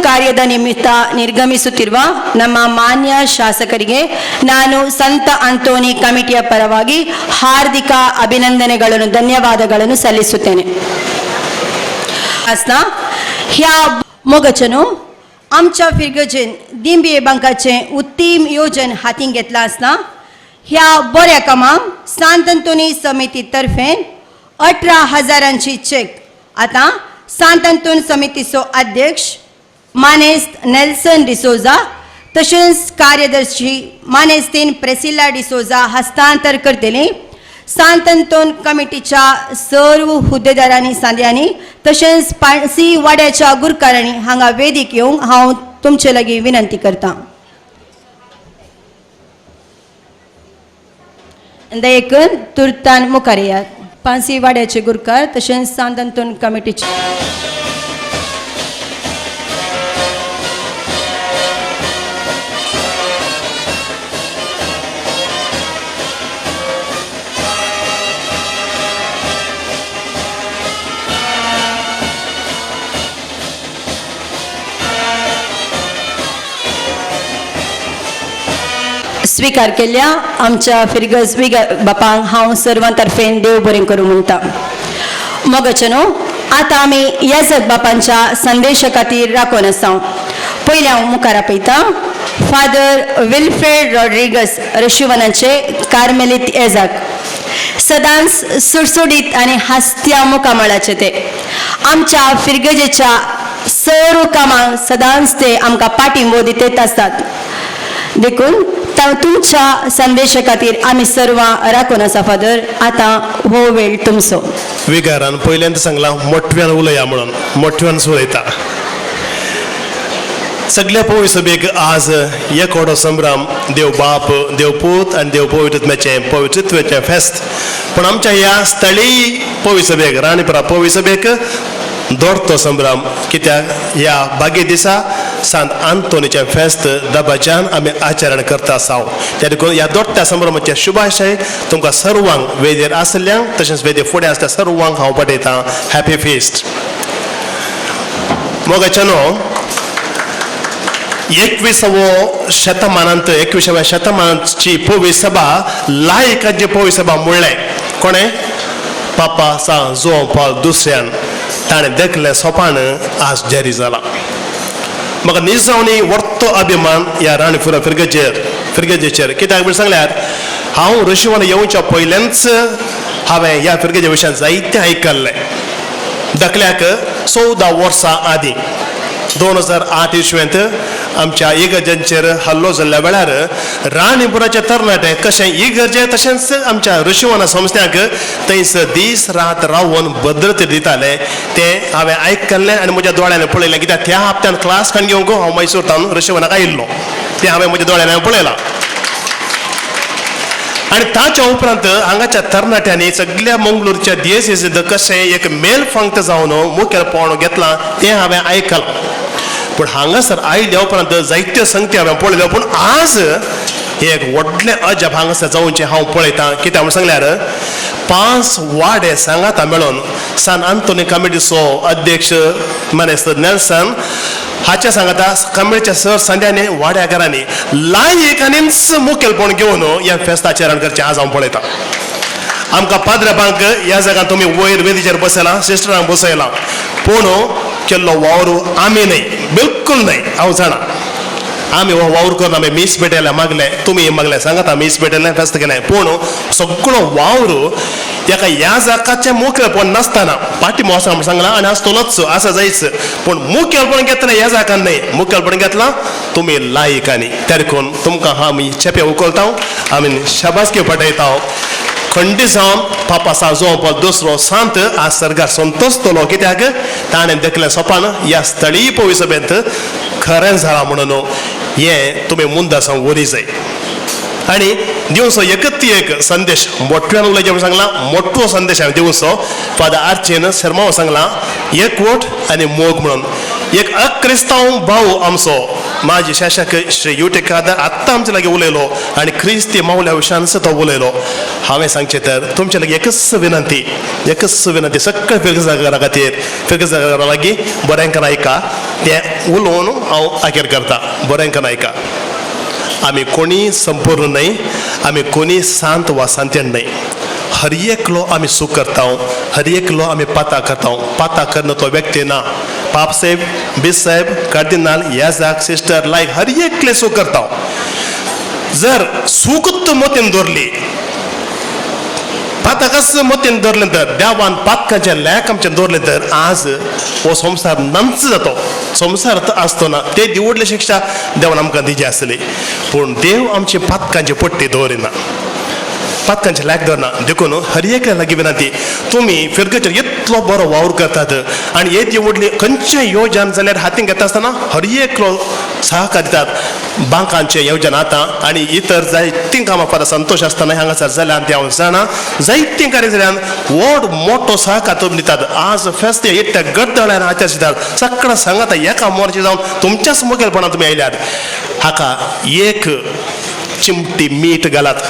ಕಾರ್ಯದ ನಿಮಿತ್ತ ನಿರ್ಗಮಿಸುತ್ತಿರುವ ನಮ್ಮ ಮಾನ್ಯ ಶಾಸಕರಿಗೆ ನಾನು ಸಂತ ಅಂತೋನಿ ಕಮಿಟಿಯ ಪರವಾಗಿ ಹಾರ್ದಿಕ ಅಭಿನಂದನೆಗಳನ್ನು, ಧನ್ಯವಾದಗಳನ್ನು ಸಲ್ಲಿಸುತ್ತೇನೆ. ह्या मोगचनो आमच्या फिरगजेन दिंबी बांकाचें उत्तीम योजन हातीन घेतलां आसना ह्या बऱ्या कामाक सांत अंतोनी समिती तर्फेन 18,000 चेक आतां सांत अंतोन समितीचो अध्यक्ष मानेस्त नेल्सन डिसोजा तशेंच कार्यदर्शी मानेस्तीन प्रेसिला डिसोजा हस्तांतर करतली. सांत अंतोन कमिटीच्या सर्व हुद्देदारांनी सांद्यांनी तशेंच पाणसी वाड्याच्या गुरकारांनी हांगा वेदीक येवंक हांव तुमचे लागीं विनंती करतां. दयेकन तुर्तान मुखार येयात. पानसी वाड्याचे गुरकार तशेंच सांत अंतोन कमिटीचे स्वीकार केल्ल्या आमच्या फिरगज बापांक हांव सर्वां तर्फेन देव बरें करूं म्हणटा. मोगाचें आतां आमी येजत बापांच्या संदेशा खातीर राखून आसा. पयलें हांव मुखार आपयतां फादर विल्फ्रेड रॉड्रिगस रशिवनाचे कार्मेलीत येजाक. सदांच सुडसुडीत आनी हास्त्या मुखामळाचे ते आमच्या फिरगजेच्या सर्व कामांक सदांच ते आमकां पाठिंबो दित आसतात. देखून तुमच्या संदेशा खातीर आमी सर्वां राखून आसा फादर. आतां हो वेळ तुमचो. विगारान पयल्यांत सांगलां मोठव्यान उलया म्हणून, मोठव्यान उलयता. सगल्या पवित्र सभेक आज एकोडो संभ्रम, देव बाप, देव पूत आनी देव पवित्रत्म्याचें पवित्रत्वाचें फेस्त. पूण आमच्या ह्या स्थळीय पवित्र सभेक, राणीपुरा पवित्र सभेक दोडतो संभ्रम. कित्याक ह्या बागे दिसा सांत आंतोनीचें फेस्त दबाज्यान आमी आचरण करता आसाव. त्या देखून ह्या दोडत्या संभ्रमाचे शुभाशय तुमकां सर्वांक, वेदेर आसल्ल्यांक तशेंच वेदेर फुडें आसल्या सर्वांक हांव पाठयतां हॅपी फेस्ट. मोगाच्या न्हू 21व्या शतमानांत, 21व्या शतमानाची पवित्र सभा लायकांची पवित्र सभा म्हणलें कोणें? पापा सा जुआंव पावल दुसऱ्यान. ताणें देखलें सोपान आज जारी जालां. म्हाका निजावणी वर्तो अभिमान ह्या राणीपुरा फिरगजेचेर. कित्याक म्हण सांगल्यार हांव ऋषीवन येवच्या पयल्यानच हांवें ह्या फिरगजे विशयान जायतें आयकल्लें. धाकल्याक 14 वर्सां आदीं 2008 इसवेंत आमच्या इगर्जांचेर हल्लो जाल्ल्या वेळार राणीपुराचे तरणाटे कशें इगर्जे तशेंच आमच्या ऋषीवना संस्थ्यांक थंयस दीस रात रावन भद्रते दिताले तें हांवें आयकल्लें आनी म्हज्या दोळ्यांनी पळयलें. कित्याक त्या हप्त्यान क्लास खाण घेवंक हांव मैसूर तावन ऋषीवनाक आयिल्लो, तें हांवें म्हज्या दोळ्यांनी पळयलां. आनी ताच्या उपरांत हांगाच्या तरणाट्यांनी सगळ्या मंगळूरच्या दियसींत कशें एक मेल फांक्त जावन मुखेल पावणो घेतलां तें हांवें आयकलां. पूण हांगासर आयल्या उपरांत जायत्यो संगती हांवें पळयल्यो. पूण आज हें एक व्हडलें अजाप हांगासर जावचें हांव पळयतां. कित्याक म्हूण सांगल्यार 5 वाडे सांगाता मेळोन सान आंतोनी कमिटीचो अध्यक्ष मानेस्त नेल्सन हाच्या सांगाता कमिटीच्या सर संद्यांनी वाड्या घरांनी लायकांनीच मुखेलपण घेवन ह्या फेस्ताचें करचें आज हांव पळयतां. आमकां पाद्रबांक ह्या जाग्यार तुमी वयर वेदीचेर बसयलां, सिस्टरांक बसयलां, पूण केल्लो वावर आमी न्हय, बिलकूल न्हय. हांव जाणा आमी हो वावर करून आमी मीस पेटयलें मागलें, तुमी मागलें सांगात मीस पेटयलें फेस्त केलें, पूण सगळो वावर एका ह्या जाकाचें मुखेलपण नासतना पाटी आसा म्हूण सांगलां आनी आसतलोच आसा जायच, पूण मुखेलपण घेतलें ह्या जाकान न्हय, मुखेलपण घेतलां तुमी लायकांनी. देखून तुमकां आमी चेपे उखलता, आमी शाबासकी पटयता. खंडी जावन पापा साजो दुसरो सांत आज सरकार संतोसतलो, कित्याक ताणें देखलें सोपान ह्या स्थळीय पवी सभेंत खरें जालां म्हणून हें तुमी मुंदा सावन वरी जाय. आनी दिवचो एकच एक संदेश मोठ्यान उलयचें म्हूण सांगलां, मोठो संदेश हांवें दिवचो. फादर आर्चीन शर्मा सांगलां एकवट आनी मोग म्हणून. एक अक्रिस्तांव भाव आमचो माजी शासक श्री युटे कादर आत्तां आमचे लागीं उलयलो आनी क्रिस्ती मावल्या विशयान तो उलयलो. हांवें सांगचें तर तुमचे लागीं एकच विनंती, एकच विनंती सगळ्या फिरगजागरा खातीर, फिरगजागरा लागीं बरें आयका, तें उलोवन हांव आखेर करता. बरें आयका, आमी कोणी संपूर्ण न्हय, आमी कोणी सांत वा सांतेण न्हय. हर एकलो आमी सूख करता, हर एकलो आमी पाता करता. पाता करना तो व्यक्ती ना, पाप साहेब, बीस साहेब, कार्दिनाल, याजाक, सिस्टर, लायक हर एकले सूख करता. जर सुकूत मोतीन दवरली, पातकच मोतीन दवरलें तर, देवान पातकाचें लेख आमचें दवरलें तर आज हो संवसार नाच जातो, संवसार आसतो ना. ते दिवडली शिक्षा देवान आमकां दिजी आसली, पूण देव आमचे पातकांचे पट्टी दवरिना, पातकांचे लेख दवरना. देखून हर एकल्या लागीं विनंती, तुमी फिरगचेर इतलो बरो वावर करतात आनी येदी व्हडली खंयचें योजन जाल्यार हातीन घेता आसतना हर एकलो सहकार दितात. बांकांचें योजन आतां आनी इतर जायतीं कामां फाल्यां संतोश आसतना हांगासर जाल्यान तें हांव जाणा, जायतीं कार्य जाल्यान व्हड मोठो सहकार तुमी दितात. आज फेस्त एकट्या गड्दळ्यान आचरितात, सगळ्या सांगाता एका मोर्चे जावन तुमच्याच मुखेलपणान तुमी आयल्यात. हाका एक चिमटी मीठ घालात,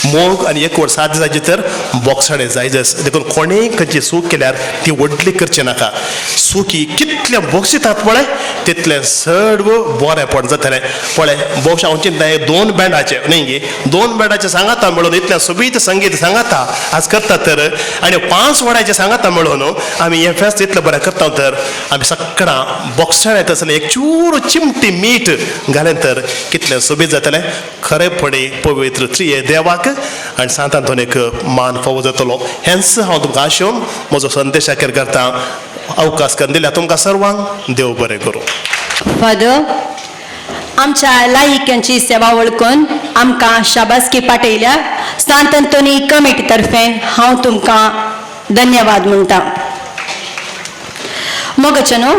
मोग आनी एकवट साद जायचे तर बोक्साडे जायजस. देखून कोणेय खंयची सूख केल्यार ती व्हडली करची नाका. सुकी कितलें बोक्सितात पळय तितलें सर्व बरेंपण जातलें. पळय बोक्स हांव चिंता 2 बँडाचे न्ही गे, 2 बँडाचे सांगाता मेळून इतलें सोबीत संगीत सांगाता आज करतात तर, आनी 5 वड्याचे सांगाता मेळून आमी हें फेस्त इतलें बरें करता तर आमी सगळां बोक्साडे तसलें एक चूर चिमटी मीठ घालें तर कितलें सोबीत जातलें. खरेपणी पवित्र त्रिये देवाक आनी सांत आंतोनीक मान फावो जातलो. हेंच हांव तुमकां आशेवन म्हजो संदेश अखेर करता. अवकाश करून दिल्या तुमकां सर्वांक देव बरें करूं. फादर, आमच्या लायिक्यांची सेवा वळखून आमकां शाबासकी पाठयल्या सांत आंतोनी कमिटी तर्फे हांव तुमकां धन्यवाद म्हणटा. मोगचनो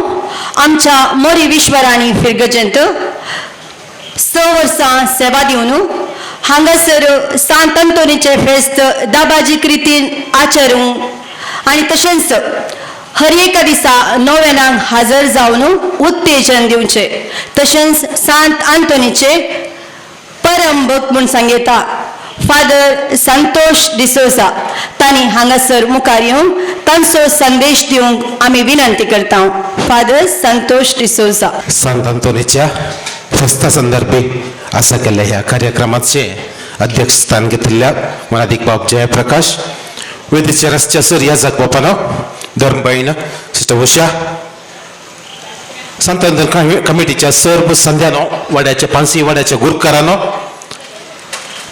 आमच्या मोरी विश्वराणी फिरगजंत 6 वर्सां सेवा दिवन हांगासर सांत आंतोनीचें फेस्त दाबाजीक रितीन आचरूंक आनी तशेंच हर एका दिसा नोवेनांक हाजर जावन उत्तेजन दिवचें, तशेंच सांत आंतोनीचे परम भक्त म्हूण सांगता फादर संतोष डिसोजा तांणी हांगासर मुखार येवन तांचो संदेश दिवंक आमी विनंती करता. फादर संतोष डिसोजा. सांत आंतोनीच्या फेस्ता संदर्भी आसा केल्ल्या ह्या कार्यक्रमाचे अध्यक्षस्थान घेतिल्ल्या मनादीक बाब जयप्रकाश, वेदीचे रस्त्या सर याजाक बापानो, धर्मबाईन सिस्टर उषा, सांत आंतोन कमिटीच्या सर्व संध्यानो, वाड्याच्या पानसी वाड्याच्या गुरकारानो,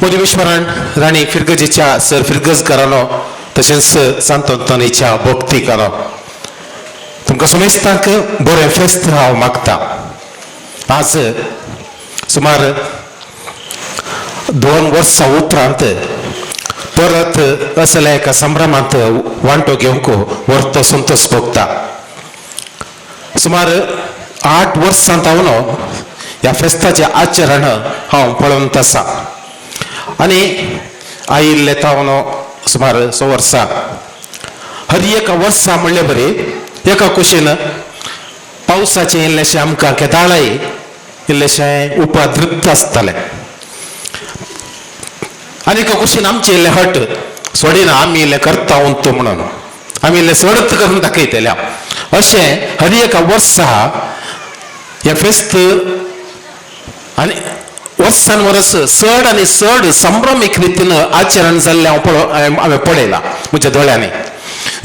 मोदिवेश्वरान राणी फिरगजीच्या सर फिरगजकारानो, तशेंच सांत आंतोनीच्या भक्तिकारानो, तुमकां समेस्तांक बरें फेस्त हांव मागता. आज सुमार 2 वर्सां उपरांत परत असल्या एका संभ्रमांत वांटो घेवंक व्हरतो संतोष भोगता. सुमार 8 वर्सां हांव ह्या फेस्ताचें आचरण हांव पळोवंत आसा आनी आयिल्ले तावन सुमार 6 वर्सां हर एका वर्सा म्हणले बरी एका कुशीन पावसाचें इल्लेशें आमकां केदाळाय इल्लेशें उपद्रिप्त आसतालें. आनी एका कुशीन आमचें इल्लें हट सोडिना, आमी इल्लें करता उंत म्हणून आमी इल्लें सडत करून दाखयतल्या. अशें हर एका वर्सा हें फेस्त आनी वर्सान वर्स चड आनी चड संभ्रमीक रितीन आचरण जाल्लें हांव हांवें पळयलां म्हज्या दोळ्यांनी.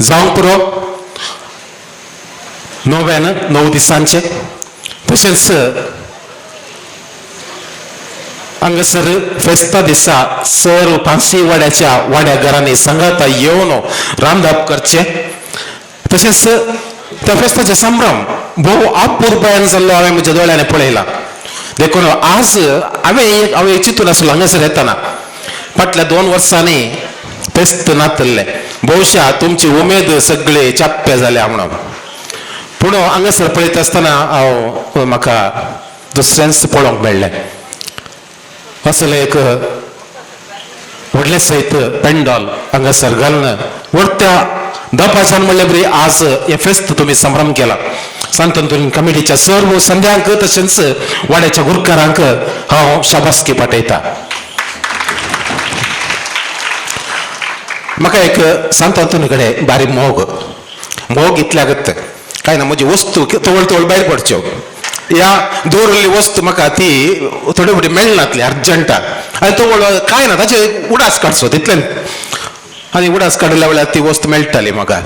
जावंक पुरो नव्यान 9 दिसांचें, तशेंच हांगासर फेस्ता दिसा सर पांसी वाड्याच्या वाड्या घरांनी सांगाता येवन रांदप करचें. तशेंच त्या फेस्ताचें संभ्रम भोव अपुरबायेन जाल्लो हांवें म्हज्या दोळ्यांनी पळयला. देखून आज हांवें चिंतून आसलो हांगासर येतना फाटल्या 2 वर्सांनी फेस्त नातल्लें, भोवशा तुमची उमेद सगळे चाप्पे जाल्या म्हणून. पूण हांगासर पळयता आसतना हांव म्हाका दुसऱ्यांच पळोवंक मेळ्ळें. असलें एक व्हडलें सयत पेंडॉल हांगासर घालून व्हडत्या दबाजान म्हणल्यार बरी आज हें फेस्त तुमी संभ्रम केला. सांत अंतोनी कमिटीच्या सर्व संध्यांक तशेंच वाड्याच्या गुरकारांक हांव शाबासकी पाठयता. म्हाका एक सांत अंतोनी कडेन बारीक मोग मोग इतल्याकच काय ना, म्हजी वस्तू तवळ तवळ भायर पडच्यो, ह्या दवरिल्ली वस्तू म्हाका ती थोडे फावटी मेळनातली अर्जंटाक, आनी तवळ काय ना ताचे उडास काडचो तितल्यान, आनी उडास काडल्या वेळार ती वस्तू मेळटाली म्हाका.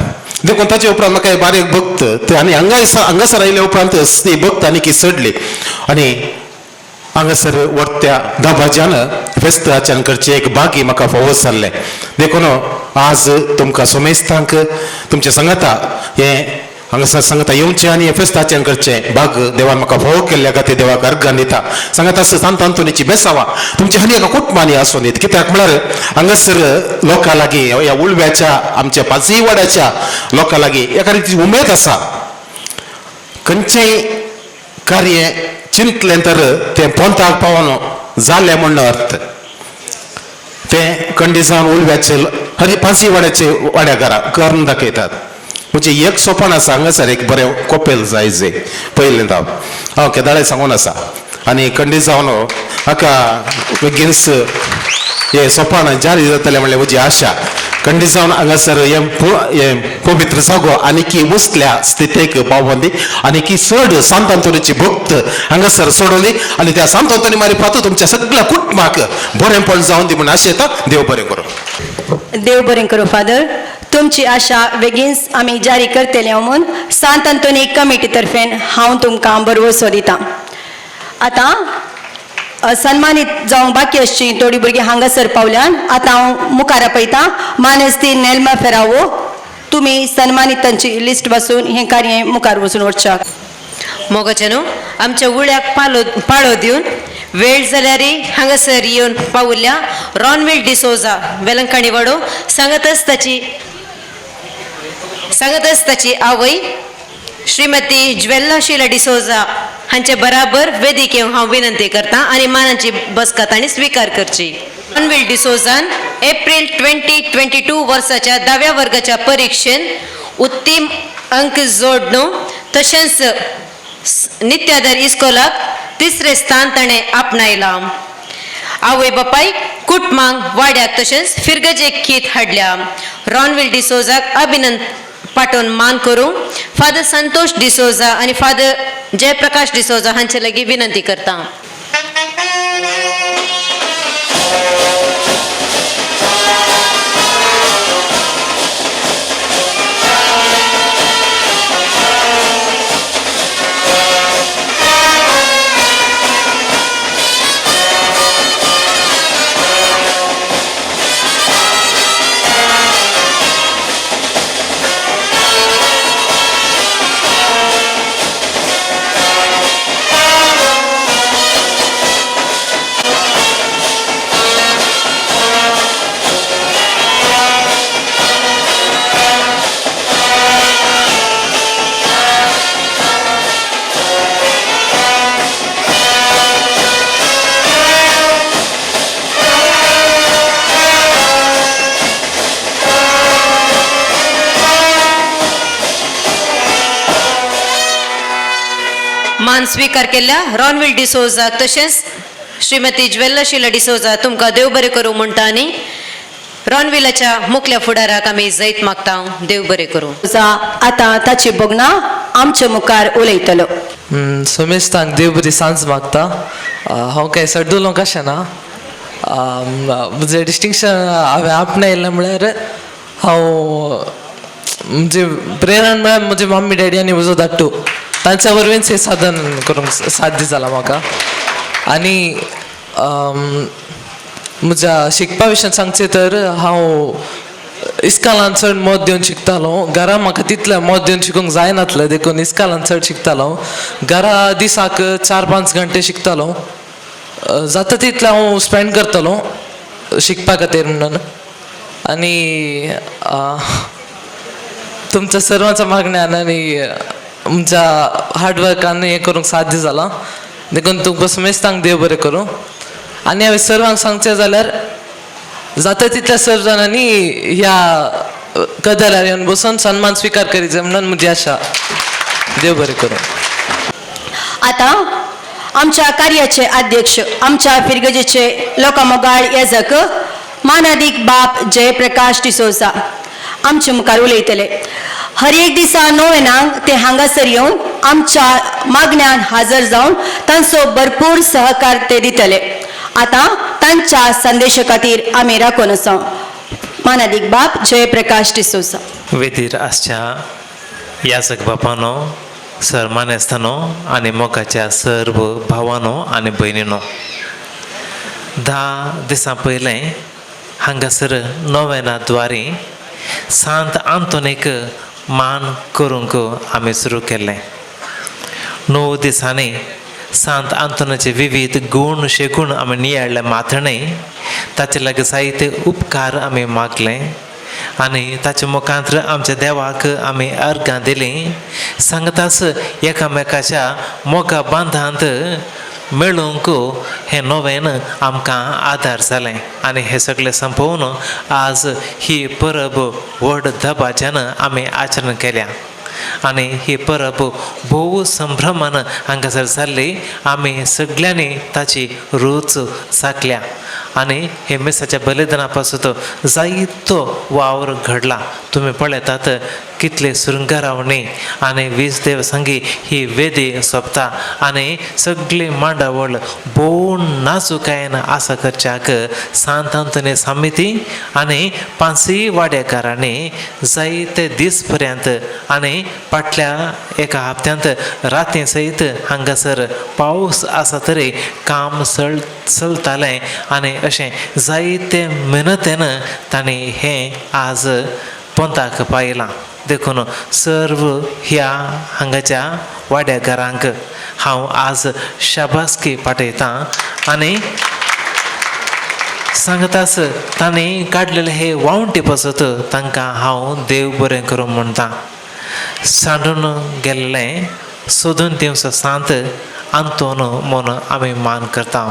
देखून ताचे उपरांत म्हाका बारीक भक्त ते आनी हांगासर आयल्या उपरांत ती भक्त आनी की चडली आनी हांगासर व्हडत्या दबाज्यान फेस्त आचरण करचें एक बागी म्हाका फावो जाल्लें. देखून आज तुमकां सोमेस्तांक तुमच्या सांगाता हें हांगासर सांगता येवचें आनी फेस्त आचरण करचें बाग देवान म्हाका फावो केल्ल्या खातीर देवाक अर्गान दिता. सांगाता सांत अंतोनीची बेसावा तुमच्या हनी एका कुटुंबांनी आसून दीत, कित्याक म्हळ्यार हांगासर लोकां लागीं ह्या उळव्याच्या आमच्या पांचय वाड्याच्या लोकां लागीं एका रितीची उमेद आसा. खंयचेंय कार्य चिंतलें तर तें पोंताक पावोन जालें म्हण अर्थ तें कंडिजान उळव्याचे हरी पांचय वाड्याचे वाड्या घरा करून दाखयतात. म्हणजे एक सोपान आसा हांगासर एक बरें कोपेल जाय जे पयलें हांव हांव केदाळे सांगून आसा आनी कंडी जावन हाका बेगीनच हे सोपान जारी जातलें म्हणल्यार म्हजी आशा. कंडी जावन हांगासर हें पवित्र जागो आनी की वसल्या स्थितीक पावोंदी आनी की चड सांत अंतोनीची भक्त हांगासर सोडवली आनी त्या सांत अंतोनी मारिफात तुमच्या सगळ्या कुटुंबाक बरेंपण जावन दी म्हूण आशेता. देव बरें करूं. देव बरें करूं फादर. तुमची आशा बेगीनच आमी जारी करतले म्हूण सांत अंतोनी कमिटी तर्फेन हांव तुमकां बरवसो दितां. आतां सन्मानीत जावंक बाकी आसची थोडीं भुरगीं हांगासर पावल्यान आतां हांव मुखार आपयतां मानेस्ती नेल्मा फेरावो. तुमी सन्मानितांची लिस्ट बसून हें कार्य मुखार वचून व्हरच्याक. मोगाचे न्हू आमच्या उळ्याक पाळो दिवन वेळ जाल्यार हांगासर येवन पावुल्ल्या रॉनविल डिसोजा वेलंकाणी वाडो सांगतच ताची आवय श्रीमती ज्वेल्ला शिला डिसोजा हांचे बराबर वेदीक येवंक हांव विनंती करता आनी मानाची बसका तांणी स्विकार करची. रॉनविल डिसोजान एप्रील 2022 वर्साच्या 10व्या वर्गाच्या परिक्षेन उत्तीम अंक जोडणो तशेंच नित्यादर इस्कोलाक 3रें स्थान ताणें आपणायलां. आवय बापायक कुटुंबांक वाड्याक तशेंच फिरगजेक खीत हाडल्या. रॉनविल डिसोजाक अभिनंदन पाठोवन मान करूं फादर संतोष डिसोजा आनी फादर जयप्रकाश डिसोजा हांचे लागीं विनंती करता. मान स्वीकार केल्ल्या रॉनविल डिसोजाक तशेंच श्रीमती ज्वेल्ला शिला डिसोजा तुमकां देव बरें करूं म्हणटा आनी रॉनविलाच्या मुखल्या फुडाराक आमी जैत मागता. देव बरें करूं. आतां ताची भोगणां आमच्या मुखार उलयतलो. सोमेस्तांक देव बरी सांज मागता. हांव काय सड्डुलो कशें ना, म्हजें डिस्टिंक्शन हांवें आपणायलें म्हळ्यार हांव म्हजे प्रेरण म्हळ्यार म्हजे मम्मी डॅडी आनी म्हजो धाकटू, तांच्या वरवींच हें साधन करूंक साध्य जालां म्हाका. आनी म्हज्या शिकपा विशयान सांगचें तर हांव इस्कालान चड मत दिवन शिकतालो. घरा म्हाका तितलें मत दिवन शिकूंक जायनातलें, देखून इस्कालान चड शिकतालो. घरा दिसाक 4-5 घंटे शिकतालो. जाता तितलें हांव स्पेंड करतालो शिकपा खातीर म्हणून. आनी तुमच्या सर्वांच्या मागण्यान आनी म्हज्या हार्डवर्कान हें करूंक साध्य जालां, देखून तुमकां समेस्तांक देव बरें करूं. आनी हांवें सर्वांक सांगचें जाल्यार जाता तितल्या सर्व जाणांनी ह्या कदेलार येवन बसून सन्मान स्विकार करीत जाय म्हणून म्हजी आशा. देव बरें करूं. आतां आमच्या कार्याचे अध्यक्ष आमच्या फिरगजेचे लोकामोगाळ येजक मानादीक बाप जयप्रकाश डिसोजा आमचे मुखार उलयतले. हर एक दिसा नोवेनांक ते हांगासर येवन आमच्या मागण्यान हाजर जावन तांचो भरपूर सहकार ते दितले. आतां तांच्या संदेशा खातीर आमी राखून आसा. मानादीक बाप जयप्रकाश डिसोजा. वेदीर आसच्या याचक बापानो, सर मानेस्तानो आनी मोगाच्या सर्व भावानो आनी भयणीनो, 10 दिसां पयलें हांगासर नोवेना द्वारी सांत आंतोनीक मान करूंक आमी सुरू केल्लें. 9 दिसांनी सांत आंतोनाचे विविध गूण शेगूण आमी नियाळ्ळे माथणे, ताचे लागीं जायते उपकार आमी मागले आनी ताचे मुखांत आमच्या देवाक आमी अर्गां दिलीं. सांगताच एकामेकाच्या मोगा बांदांत मेळूंक हें नोवेन आमकां आदार जालें. आनी हें सगळें संपोवन आज ही परब व्हड दबाज्यान आमी आचरण केल्या आनी ही परब भोव संभ्रमान हांगासर जाल्ली. आमी सगळ्यांनी ताची रूच चाखल्या आनी हे मिसाच्या बलिदाना पासून जायतो वावर घडला. तुमी पळयतात कितले सुरंगारावणी आनी वीज देव संगी ही वेदी सोंपता आनी सगळी मांडावळ भोव नाजुकायेन आसा करच्याक सांत आंतोनी समिती आनी पांचय वाड्याकारांनी जायते दीस पर्यंत आनी फाटल्या एका हप्त्यांत राती सयत हांगासर पावस आसा तरी काम चलतालें आनी अशें जायते मेहनतीन तांणी हें आज पोंताक पायलां. देखून सर्व ह्या हांगाच्या वाड्याघरांक हांव आज शाबासकी पाठयतां आनी सांगताच तांणी काडलेले हे वावंटी पासत तांकां हांव देव बरें करूं म्हणटा. सांडून गेल्लें सोदून दिवचो सांत आंतोन म्हूण आमी मान करता.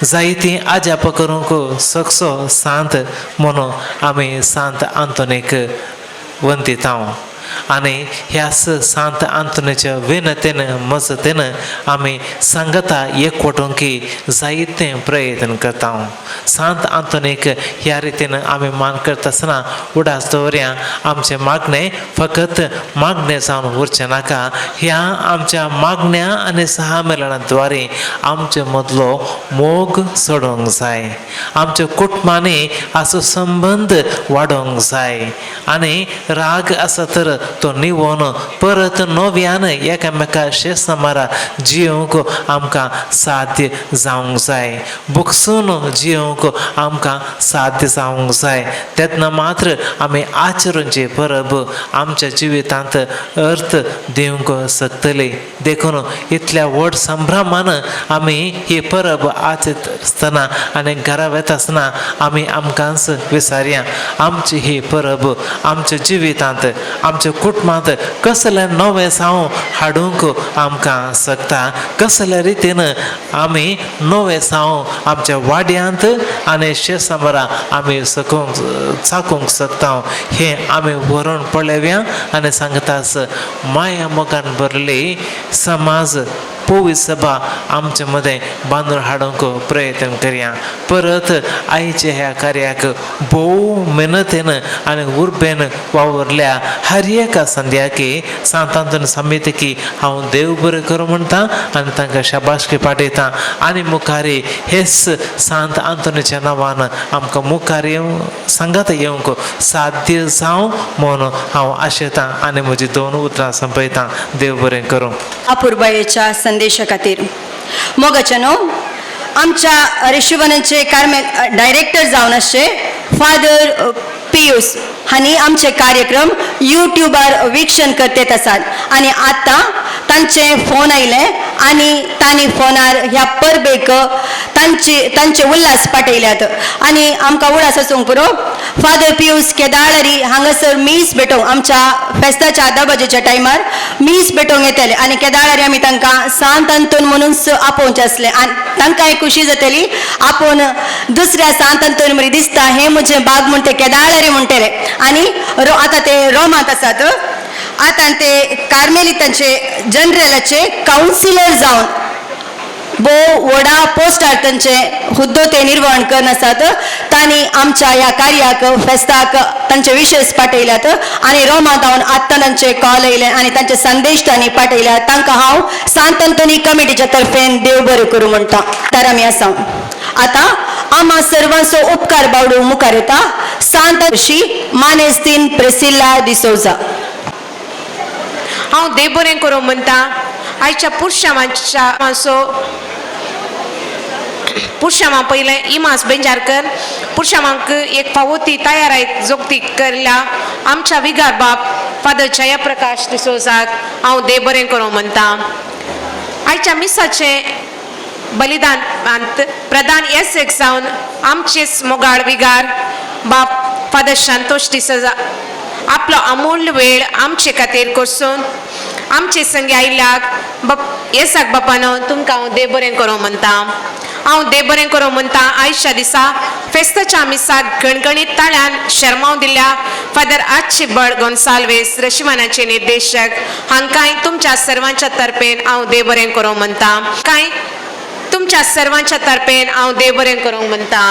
जायतीं आजापां करूंक सकसो सांत म्हणून आमी सांत आंतोनीक वंदिता आनी ह्याच सांत आंतोनीच्या विनतेन मजतेन आमी सांगता एकवटूंक जायते प्रयत्न करता. सांत आंतोनीक ह्या रितीन आमी मान करता आसतना उडास दवरया आमचें मागणें फकत मागणें जावन उरचें नाका. ह्या आमच्या मागण्या आनी सहमेलनाद्वारे आमचे मदलो मोग चडोवंक जाय, आमच्या कुटुंबांनी हाचो संबंद वाडोवंक जाय आनी राग आसा तर तो निवोन परत नव्यान एकामेका शेसमारा जियोंक आमकां साध्य जावंक जाय, बुकसून जियोंक आमकां साध्य जावंक जाय. तेन्ना मात्र आमी आचरणची परब आमच्या जिवितांत अर्थ दिवंक शकतली. देखून इतल्या व्हड संभ्रमान आमी ही परब आचरता आसतना आनी घरा वता आसतना आमी आमकांच विसारया. आमची ही परब आमच्या जिवितांत आमच्या कुटुंबांत कसलें नवें साव हाडूंक आमकां शकता, कसल्या रितीन आमी नवें साव आमच्या वाड्यांत आनी शेसमरा आमी सकूंक चाकूंक शकता हें आमी व्हरून पळोवया. आनी सांगताच माया मोगान भरली समाज पवित्र सभा आमचे मदें बांदून हाडूंक प्रयत्न करया. परत आयच्या ह्या कार्याक भोव मेहनतीन आनी उर्बेन वावुरल्या हर एका संद्याकी सांत आंतोनी समितीकी हांव देव बरें करूं म्हणटा आनी तांकां शाबासकी पाठयता. आनी मुखार हेच सांत आंतोनीच्या नांवान आमकां मुखार येवंक सांगात येवंक साध्य जावं म्हूण हांव आशेतां आनी म्हजी दोन उतरां संपयतां. देव बरें करूं. अपुरबायेच्या संदेशा खातीर मोगाचे न्हू आमच्या रेशिवनाचे कार्मेल डायरेक्टर जावन आसचे फादर पियूस हांणी आमचे कार्यक्रम युट्यूबार वीक्षण करतेत आसात आनी आतां तांचे फोन आयले आनी तांणी फोनार ह्या परबेक तांचे तांचे उल्हास पाठयल्यात आनी आमकां उडास आसूंक पुरो. फादर पियूस केदाळरी हांगासर मीस भेटोवंक आमच्या फेस्ताच्या आदा बाजेच्या टायमार मीस भेटोवंक येतले आनी केदाळरी आमी तांकां सांत अंतोन म्हणून आपोवचें आसलें आनी तांकां एक खुशी जातली आपूण दुसऱ्या सांत अंतोन मरी दिसता हें म्हजें बाग म्हण ते केदाळरी म्हणटले. आनी आतां ते रोमांत आसात, आतां ते कार्मेलितांचे जनरलाचे कावन्सिलर जावन भोव व्हडा पोस्टार तांचे हुद्दो ते निर्वहण करून आसात. तांणी आमच्या ह्या कार्याक फेस्ताक तांचे विशेश पाठयल्यात आनी रोमांत हांव आत्तां तांचे कॉल येयले आनी तांचे संदेश तांणी पाठयल्यात. तांकां हांव सांत अंतोनी कमिटीच्या तर्फेन देव बरें करूं म्हणटा. तर आमी आसा आतां आमा सर्वांचो उपकार बावडू मुखार येता सांत अशी मानेस्तीन प्रेसिल्ला डिसोजा. हांव देव बरें करूं म्हणटा आयच्या पुरुशांच्या मासो पुरुशांवा पयलें इमास बेंजारकर पुरुशांवांक एक फावोती तयार आयत जोगती करल्या आमच्या विगार बाप फादर जयप्रकाश डिसोजाक हांव देव बरें करूं म्हणटा. आयच्या मिसाचें बलिदान प्रधान एस एक जावन आमचेच मोगाळ विगार बाप फादर संतोष डिसोजा आपलो अमूल्य वेळ आमचे खातीर करसून आमचे संगी आयिल्ल्याक बाप येसाक बापानो तुमकां हांव देव बरें करूं म्हणटा. हांव देव बरें करूं म्हणटा आयच्या दिसा फेस्ताच्या मिसाक गणगणीत ताळ्यान शर्माव दिल्या फादर आर्चिबल्ड गोन्साल्वेस रशिमानाचे निर्देशक हांकांय तुमच्या सर्वांच्या तर्फेन हांव देव बरें करूं म्हणटा. कांय तुमच्या सर्वांच्या तर्फेन हांव देव बरें करूंक म्हणटा.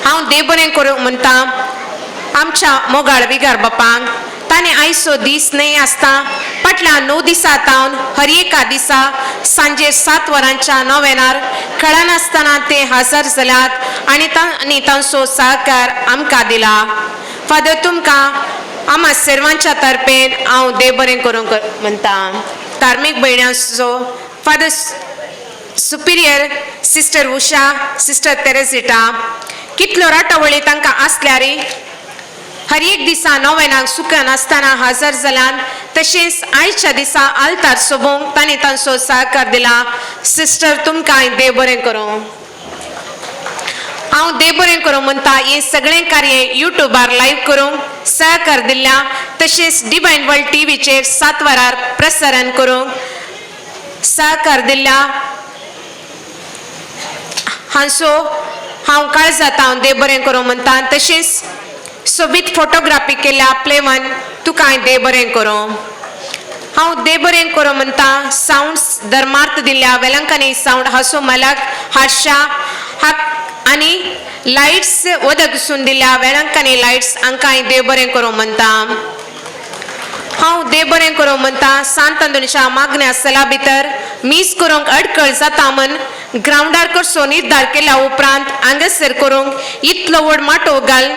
हांव देव बरें करूंक म्हणटा आमच्या मोगाळ विगार बापांक ताणें आयचो दीस न्हय आसता फाटल्या 9 दिसां तावन हर एका दिसा सांजे 7 वरांच्या नोवेनार कळनासतना ते हजर जाल्यात आनी तांणी तांचो सहकार आमकां दिला. फादर तुमकां आमा सर्वांच्या तर्फेन हांव देव बरें करूंक म्हणटा. धार्मीक भयण्यांचो father superior sister Usha sister Teresita कितलो राटावळी तांकां आसल्यार हर एक दिसा नोवेनाक सुकनासतना हजर जाल्यान तशेंच आयच्या दिसा आल्तार सोबोवंक तांणी तांचो सहकार दिला. सिस्टर तुमकां देव बरें करूं. हांव देव बरें करूं म्हणटा हें सगळें कार्य युट्यूबार लायव्ह करूंक सहकार दिल्या तशेंच डिवायन वर्ल्ड टीव्हीचेर 7 वरार प्रसारण करूंक सहकार दिल्या हांचो हांव काळजांत हांव देव बरें करूं म्हणटा. तशेंच सोबीत फोटोग्राफी केल्या प्लेवन तुका देव बरें करूं. हांव देव बरें करूं म्हणटा सावंड्स धर्मार्थ दिल्या वेलंकनी सावंड हासो मलक हाशा हाक आनी लायट्स वदक सून दिल्या वेलंकनी लायट्स हांकां देव बरें करूं म्हणटा. हांव देव बरें करूं म्हणटा सांत अंतोनीच्या मागण्या सला भितर मीस करूंक अडकळ जाता म्हण ग्रावंडार करचो निर्धार केल्या उपरांत हांगासर करूंक इतलो व्हड माटोव घाल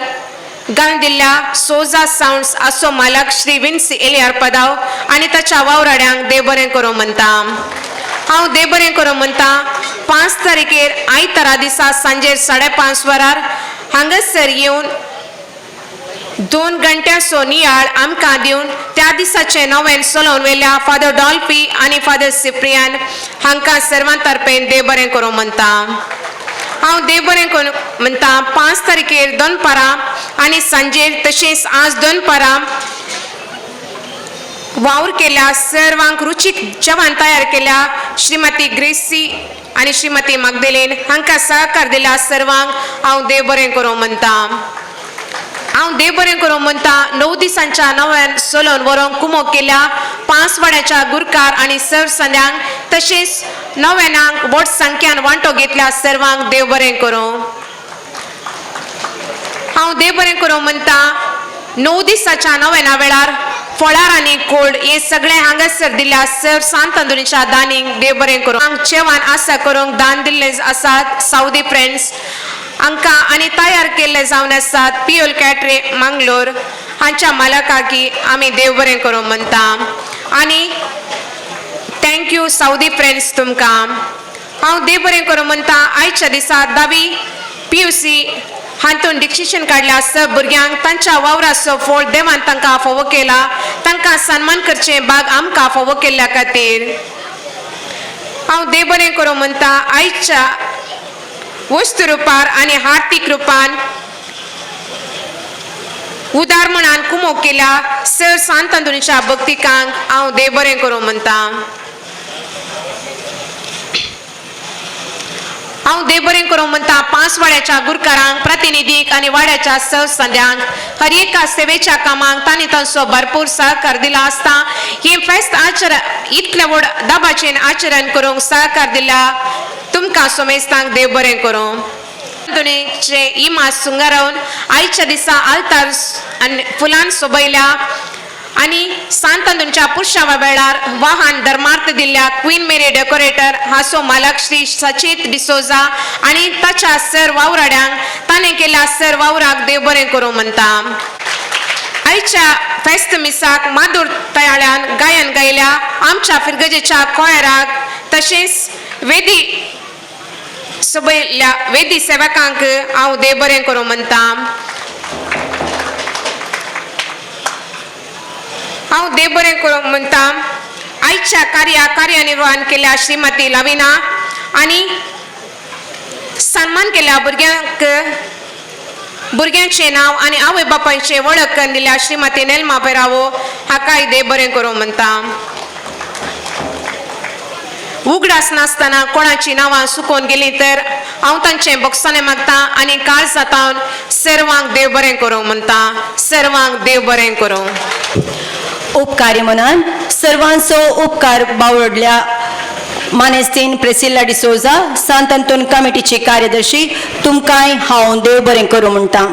घालून दिल्ल्या सोजा सावंड्स आसो मालक श्री विन्सी एलियार पदाव आनी ताच्या वावराड्यांक देव बरें करूं म्हणटा. हांव देव बरें करूं म्हणटा 5 तारखेर आयतारा दिसा सांजेर 5:30 वरार हांगासर येवन 2 घंट्यांचो नियाळ आमकां दिवन त्या दिसाचें नवें चलोवन वेल्या फादर डॉल्फी आनी फादर सिप्रियान हांकां सर्वां तर्फेन देव बरें करूं म्हणटा. हांव देव बरें करूं म्हणटा 5 तारखेर दनपारां आनी सांजेर तशेंच आज दनपारां वावर केल्या सर्वांक रुचीक जेवण तयार केल्या श्रीमती ग्रेसी आनी श्रीमती मागदेलेन हांकां सहकार दिल्या सर्वांक हांव देव बरें करूं म्हणटा. हांव देव बरें करूं म्हणटा 9 दिसांच्या नव्यान सोलोन व्हरोंक कुमोक केल्या 5 वाड्याच्या गुरकार आनी सर संद्यांक तशेंच नव्यानांक व्हड संख्यान वांटो घेतल्या सर्वांक देव बरें करूं. हांव देव बरें करूं म्हणटा 9 दिसाच्या नव्याना वेळार फळार आनी कोल्ड हे सगळें हांगासर दिल्या सर सांत अंतोनीच्या दानीक देव बरें करूं. हांग जेवण आसा करूंक दान दिल्ले आसात सावदी फ्रेंड्स हांकां आनी तयार केल्ले जावन आसात पियोल कॅटरे मंगलोर हांच्या मालकाकी आमी देव बरें करूं म्हणटा आनी thank you Saudi friends तुमकां. हांव देव बरें करूं म्हणटा आयच्या दिसा 10वी PUC हातून डिक्शिशन काडल्या सब भुरग्यांक तांच्या वावराचो फळ देवान तांकां फावो केला तांकां सन्मान करचें बाग आमकां फावो केल्ल्या खातीर. हांव देव बरें करूं म्हणटा आयच्या वस्तू रुपार आनी आर्थीक रुपान उदार म्हणान कुमोक केल्या सर सांत अंतोनीच्या भक्तिकांक हांव देव बरें करूं म्हणटा. हांव देव बरें करूं म्हणटा 5 वाड्याच्या गुरकारांक प्रतिनिधीक आनी वाड्याच्या संद्यांक हर एका सेवेच्या कामांक तांणी तांचो भरपूर सहकार दिला आसता हें फेस्त आचरण इतलें व्हड दबाचेन आचरण करूंक सहकार दिल्या तुमकां सोमेस्तांक देव बरें करूं. अंतोनीचे इमाज सुंगारावन आयच्या दिसा आल्तार आनी फुलान सोबयल्या आनी सांत अंतोनीच्या पुरशावा वेळार वाहन धर्मार्थ दिल्ल्या क्वीन मेरी डेकोरेटर हासो मालक श्री सचेत डिसोजा आनी ताच्या सर वावराड्यांक ताणें केल्या सर वावराक देव बरें करूं म्हणटा. आयच्या फेस्त मिसाक माधुर तयाळ्यान गायन गायल्या आमच्या फिरगजेच्या कोयराक तशेंच वेदी सोबयल्या वेदी सेवकांक हांव देव बरें करूं म्हणटा. हांव देव बरें करूं म्हणटा आयच्या कार्या कार्यनिर्वहण केल्या श्रीमती लविना आनी सन्मान केल्या भुरग्यांक भुरग्यांचें नांव आनी आवय बापायचें वळख करून दिल्या श्रीमती नेल्मा पेरावो हाकाय देव बरें करूं म्हणटा. उगडास नासतना कोणाची नांवां सुकोवन गेलीं तर हांव तांचें बक्षाणें मागता आनी काळ जातावन सर्वांक देव बरें करूं म्हणटा. सर्वांक देव बरें करूं. उपकारी मनान सर्वांचो उपकार बावडल्या मानेस्तीन प्रेसिल्ला डिसोजा सांत अंतोन कमिटीची कार्यदर्शी तुमकांय हांव देव बरें करूं म्हणटा.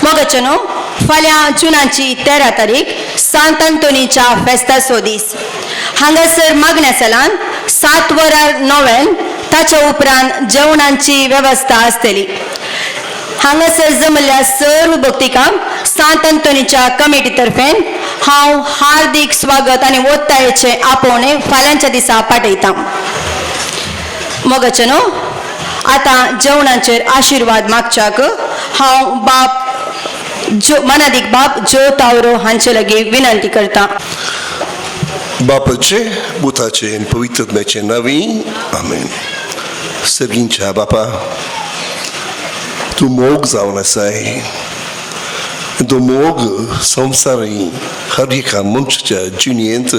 मोगाचें न्हू फाल्यां जुनाची 13 तारीख सांत अंतोनीच्या फेस्ताचो दीस. हांगासर मागण्या सालान 7 वरां नव्यान ताच्या उपरांत जेवणांची वेवस्था आसतली. हांगासर जमल्ल्या सर्व भक्तिकांक सांत अंतोनीच्या कमिटी तर्फेन हांव हार्दीक स्वागत आनी ओत्तायेचें आपोवणें फाल्यांच्या दिसा पाठयतां. मोगाचें न्हू आतां जेवणाचेर आशिर्वाद मागच्याक हांव बाप जो मनादीक बाप जो तावरो हांचे लागीं विनंती करता. बापाचे पुताचे आनी पवित्र आत्म्याचे नांवी आमेन. सर्गींच्या बापा, तूं मोग जावन आसाय. तो मोग संवसारी हर एका मनशाच्या जिणेंत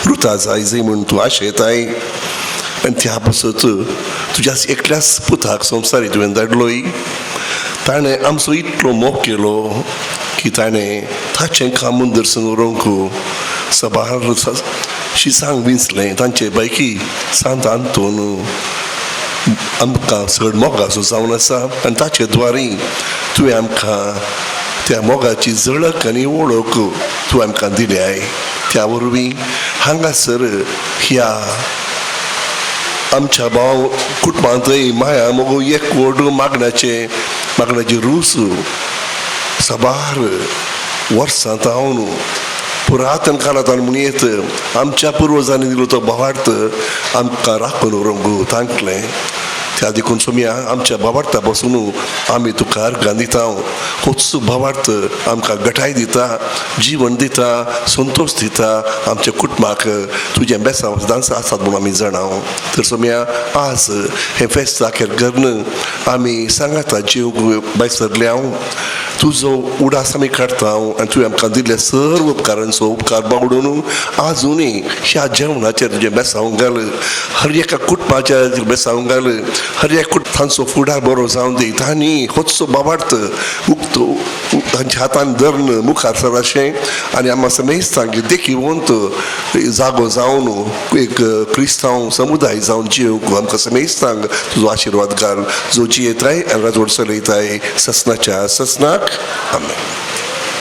रुता जाय जाय म्हूण तूं आशेताय आनी त्या पासत तुज्याच एकल्याच पुताक संवसारी तुवें धाडलोय. ताणें आमचो इतलो मोग केलो की ताणें ताचें काम दर्शन व्हरूंक सबार शिसांक विंचलें. तांचे पैकी सांत आंतोन आमकां चड मोगाचो जावन आसा आनी ताचे द्वारी तुवें आमकां त्या मोगाची झळक आनी वळख तूं आमकां दिल्याय. त्या वरवीं हांगासर ह्या आमच्या भाव कुटुंबांतय माया मोग एकवट मागण्याचे मागण्याची रूच सबार वर्सां जावन पुरातन काळांत म्हणयेत आमच्या पुर्वजांनी दिलो तो भावार्थ आमकां राखून व्हरूंक तांकलें. त्या देखून सोमया आमच्या भावार्था पासून आमी तुका अर्गां दिता. होच भावार्थ आमकां गटाय दिता, जीवन दिता, संतोश दिता. आमच्या कुटुंबाक तुजें बेसांव सदांच आसात म्हणून आमी जाणाव. तर सोमया आज हें फेस्त अखेर करून आमी सांगाता जीव भायर सरले हांव. तुजो उडास आमी काडटा आनी तुवें आमकां दिल्ले सर्व उपकारांचो उपकार बावडून आजुनूय ह्या जेवणाचेर तुजें बेसांव घाल, हर एका कुटुंबाचेर बेसांव घाल, हर एक कुटुंब तांचो फुडार बरो जावन दी. तांणी होचो बाबार्थ उक्तो तांच्या हातान धरून मुखार सर अशें आनी आमकां समेस्तांक देखीवंत जागो जावन एक क्रिस्तांव समुदाय जावन जियोंक आमकां समेस्तांक तुजो आशिर्वाद घाल, जो जियेताय आनी राजवट चलयताय ससनाच्या ससनाक. आमेन.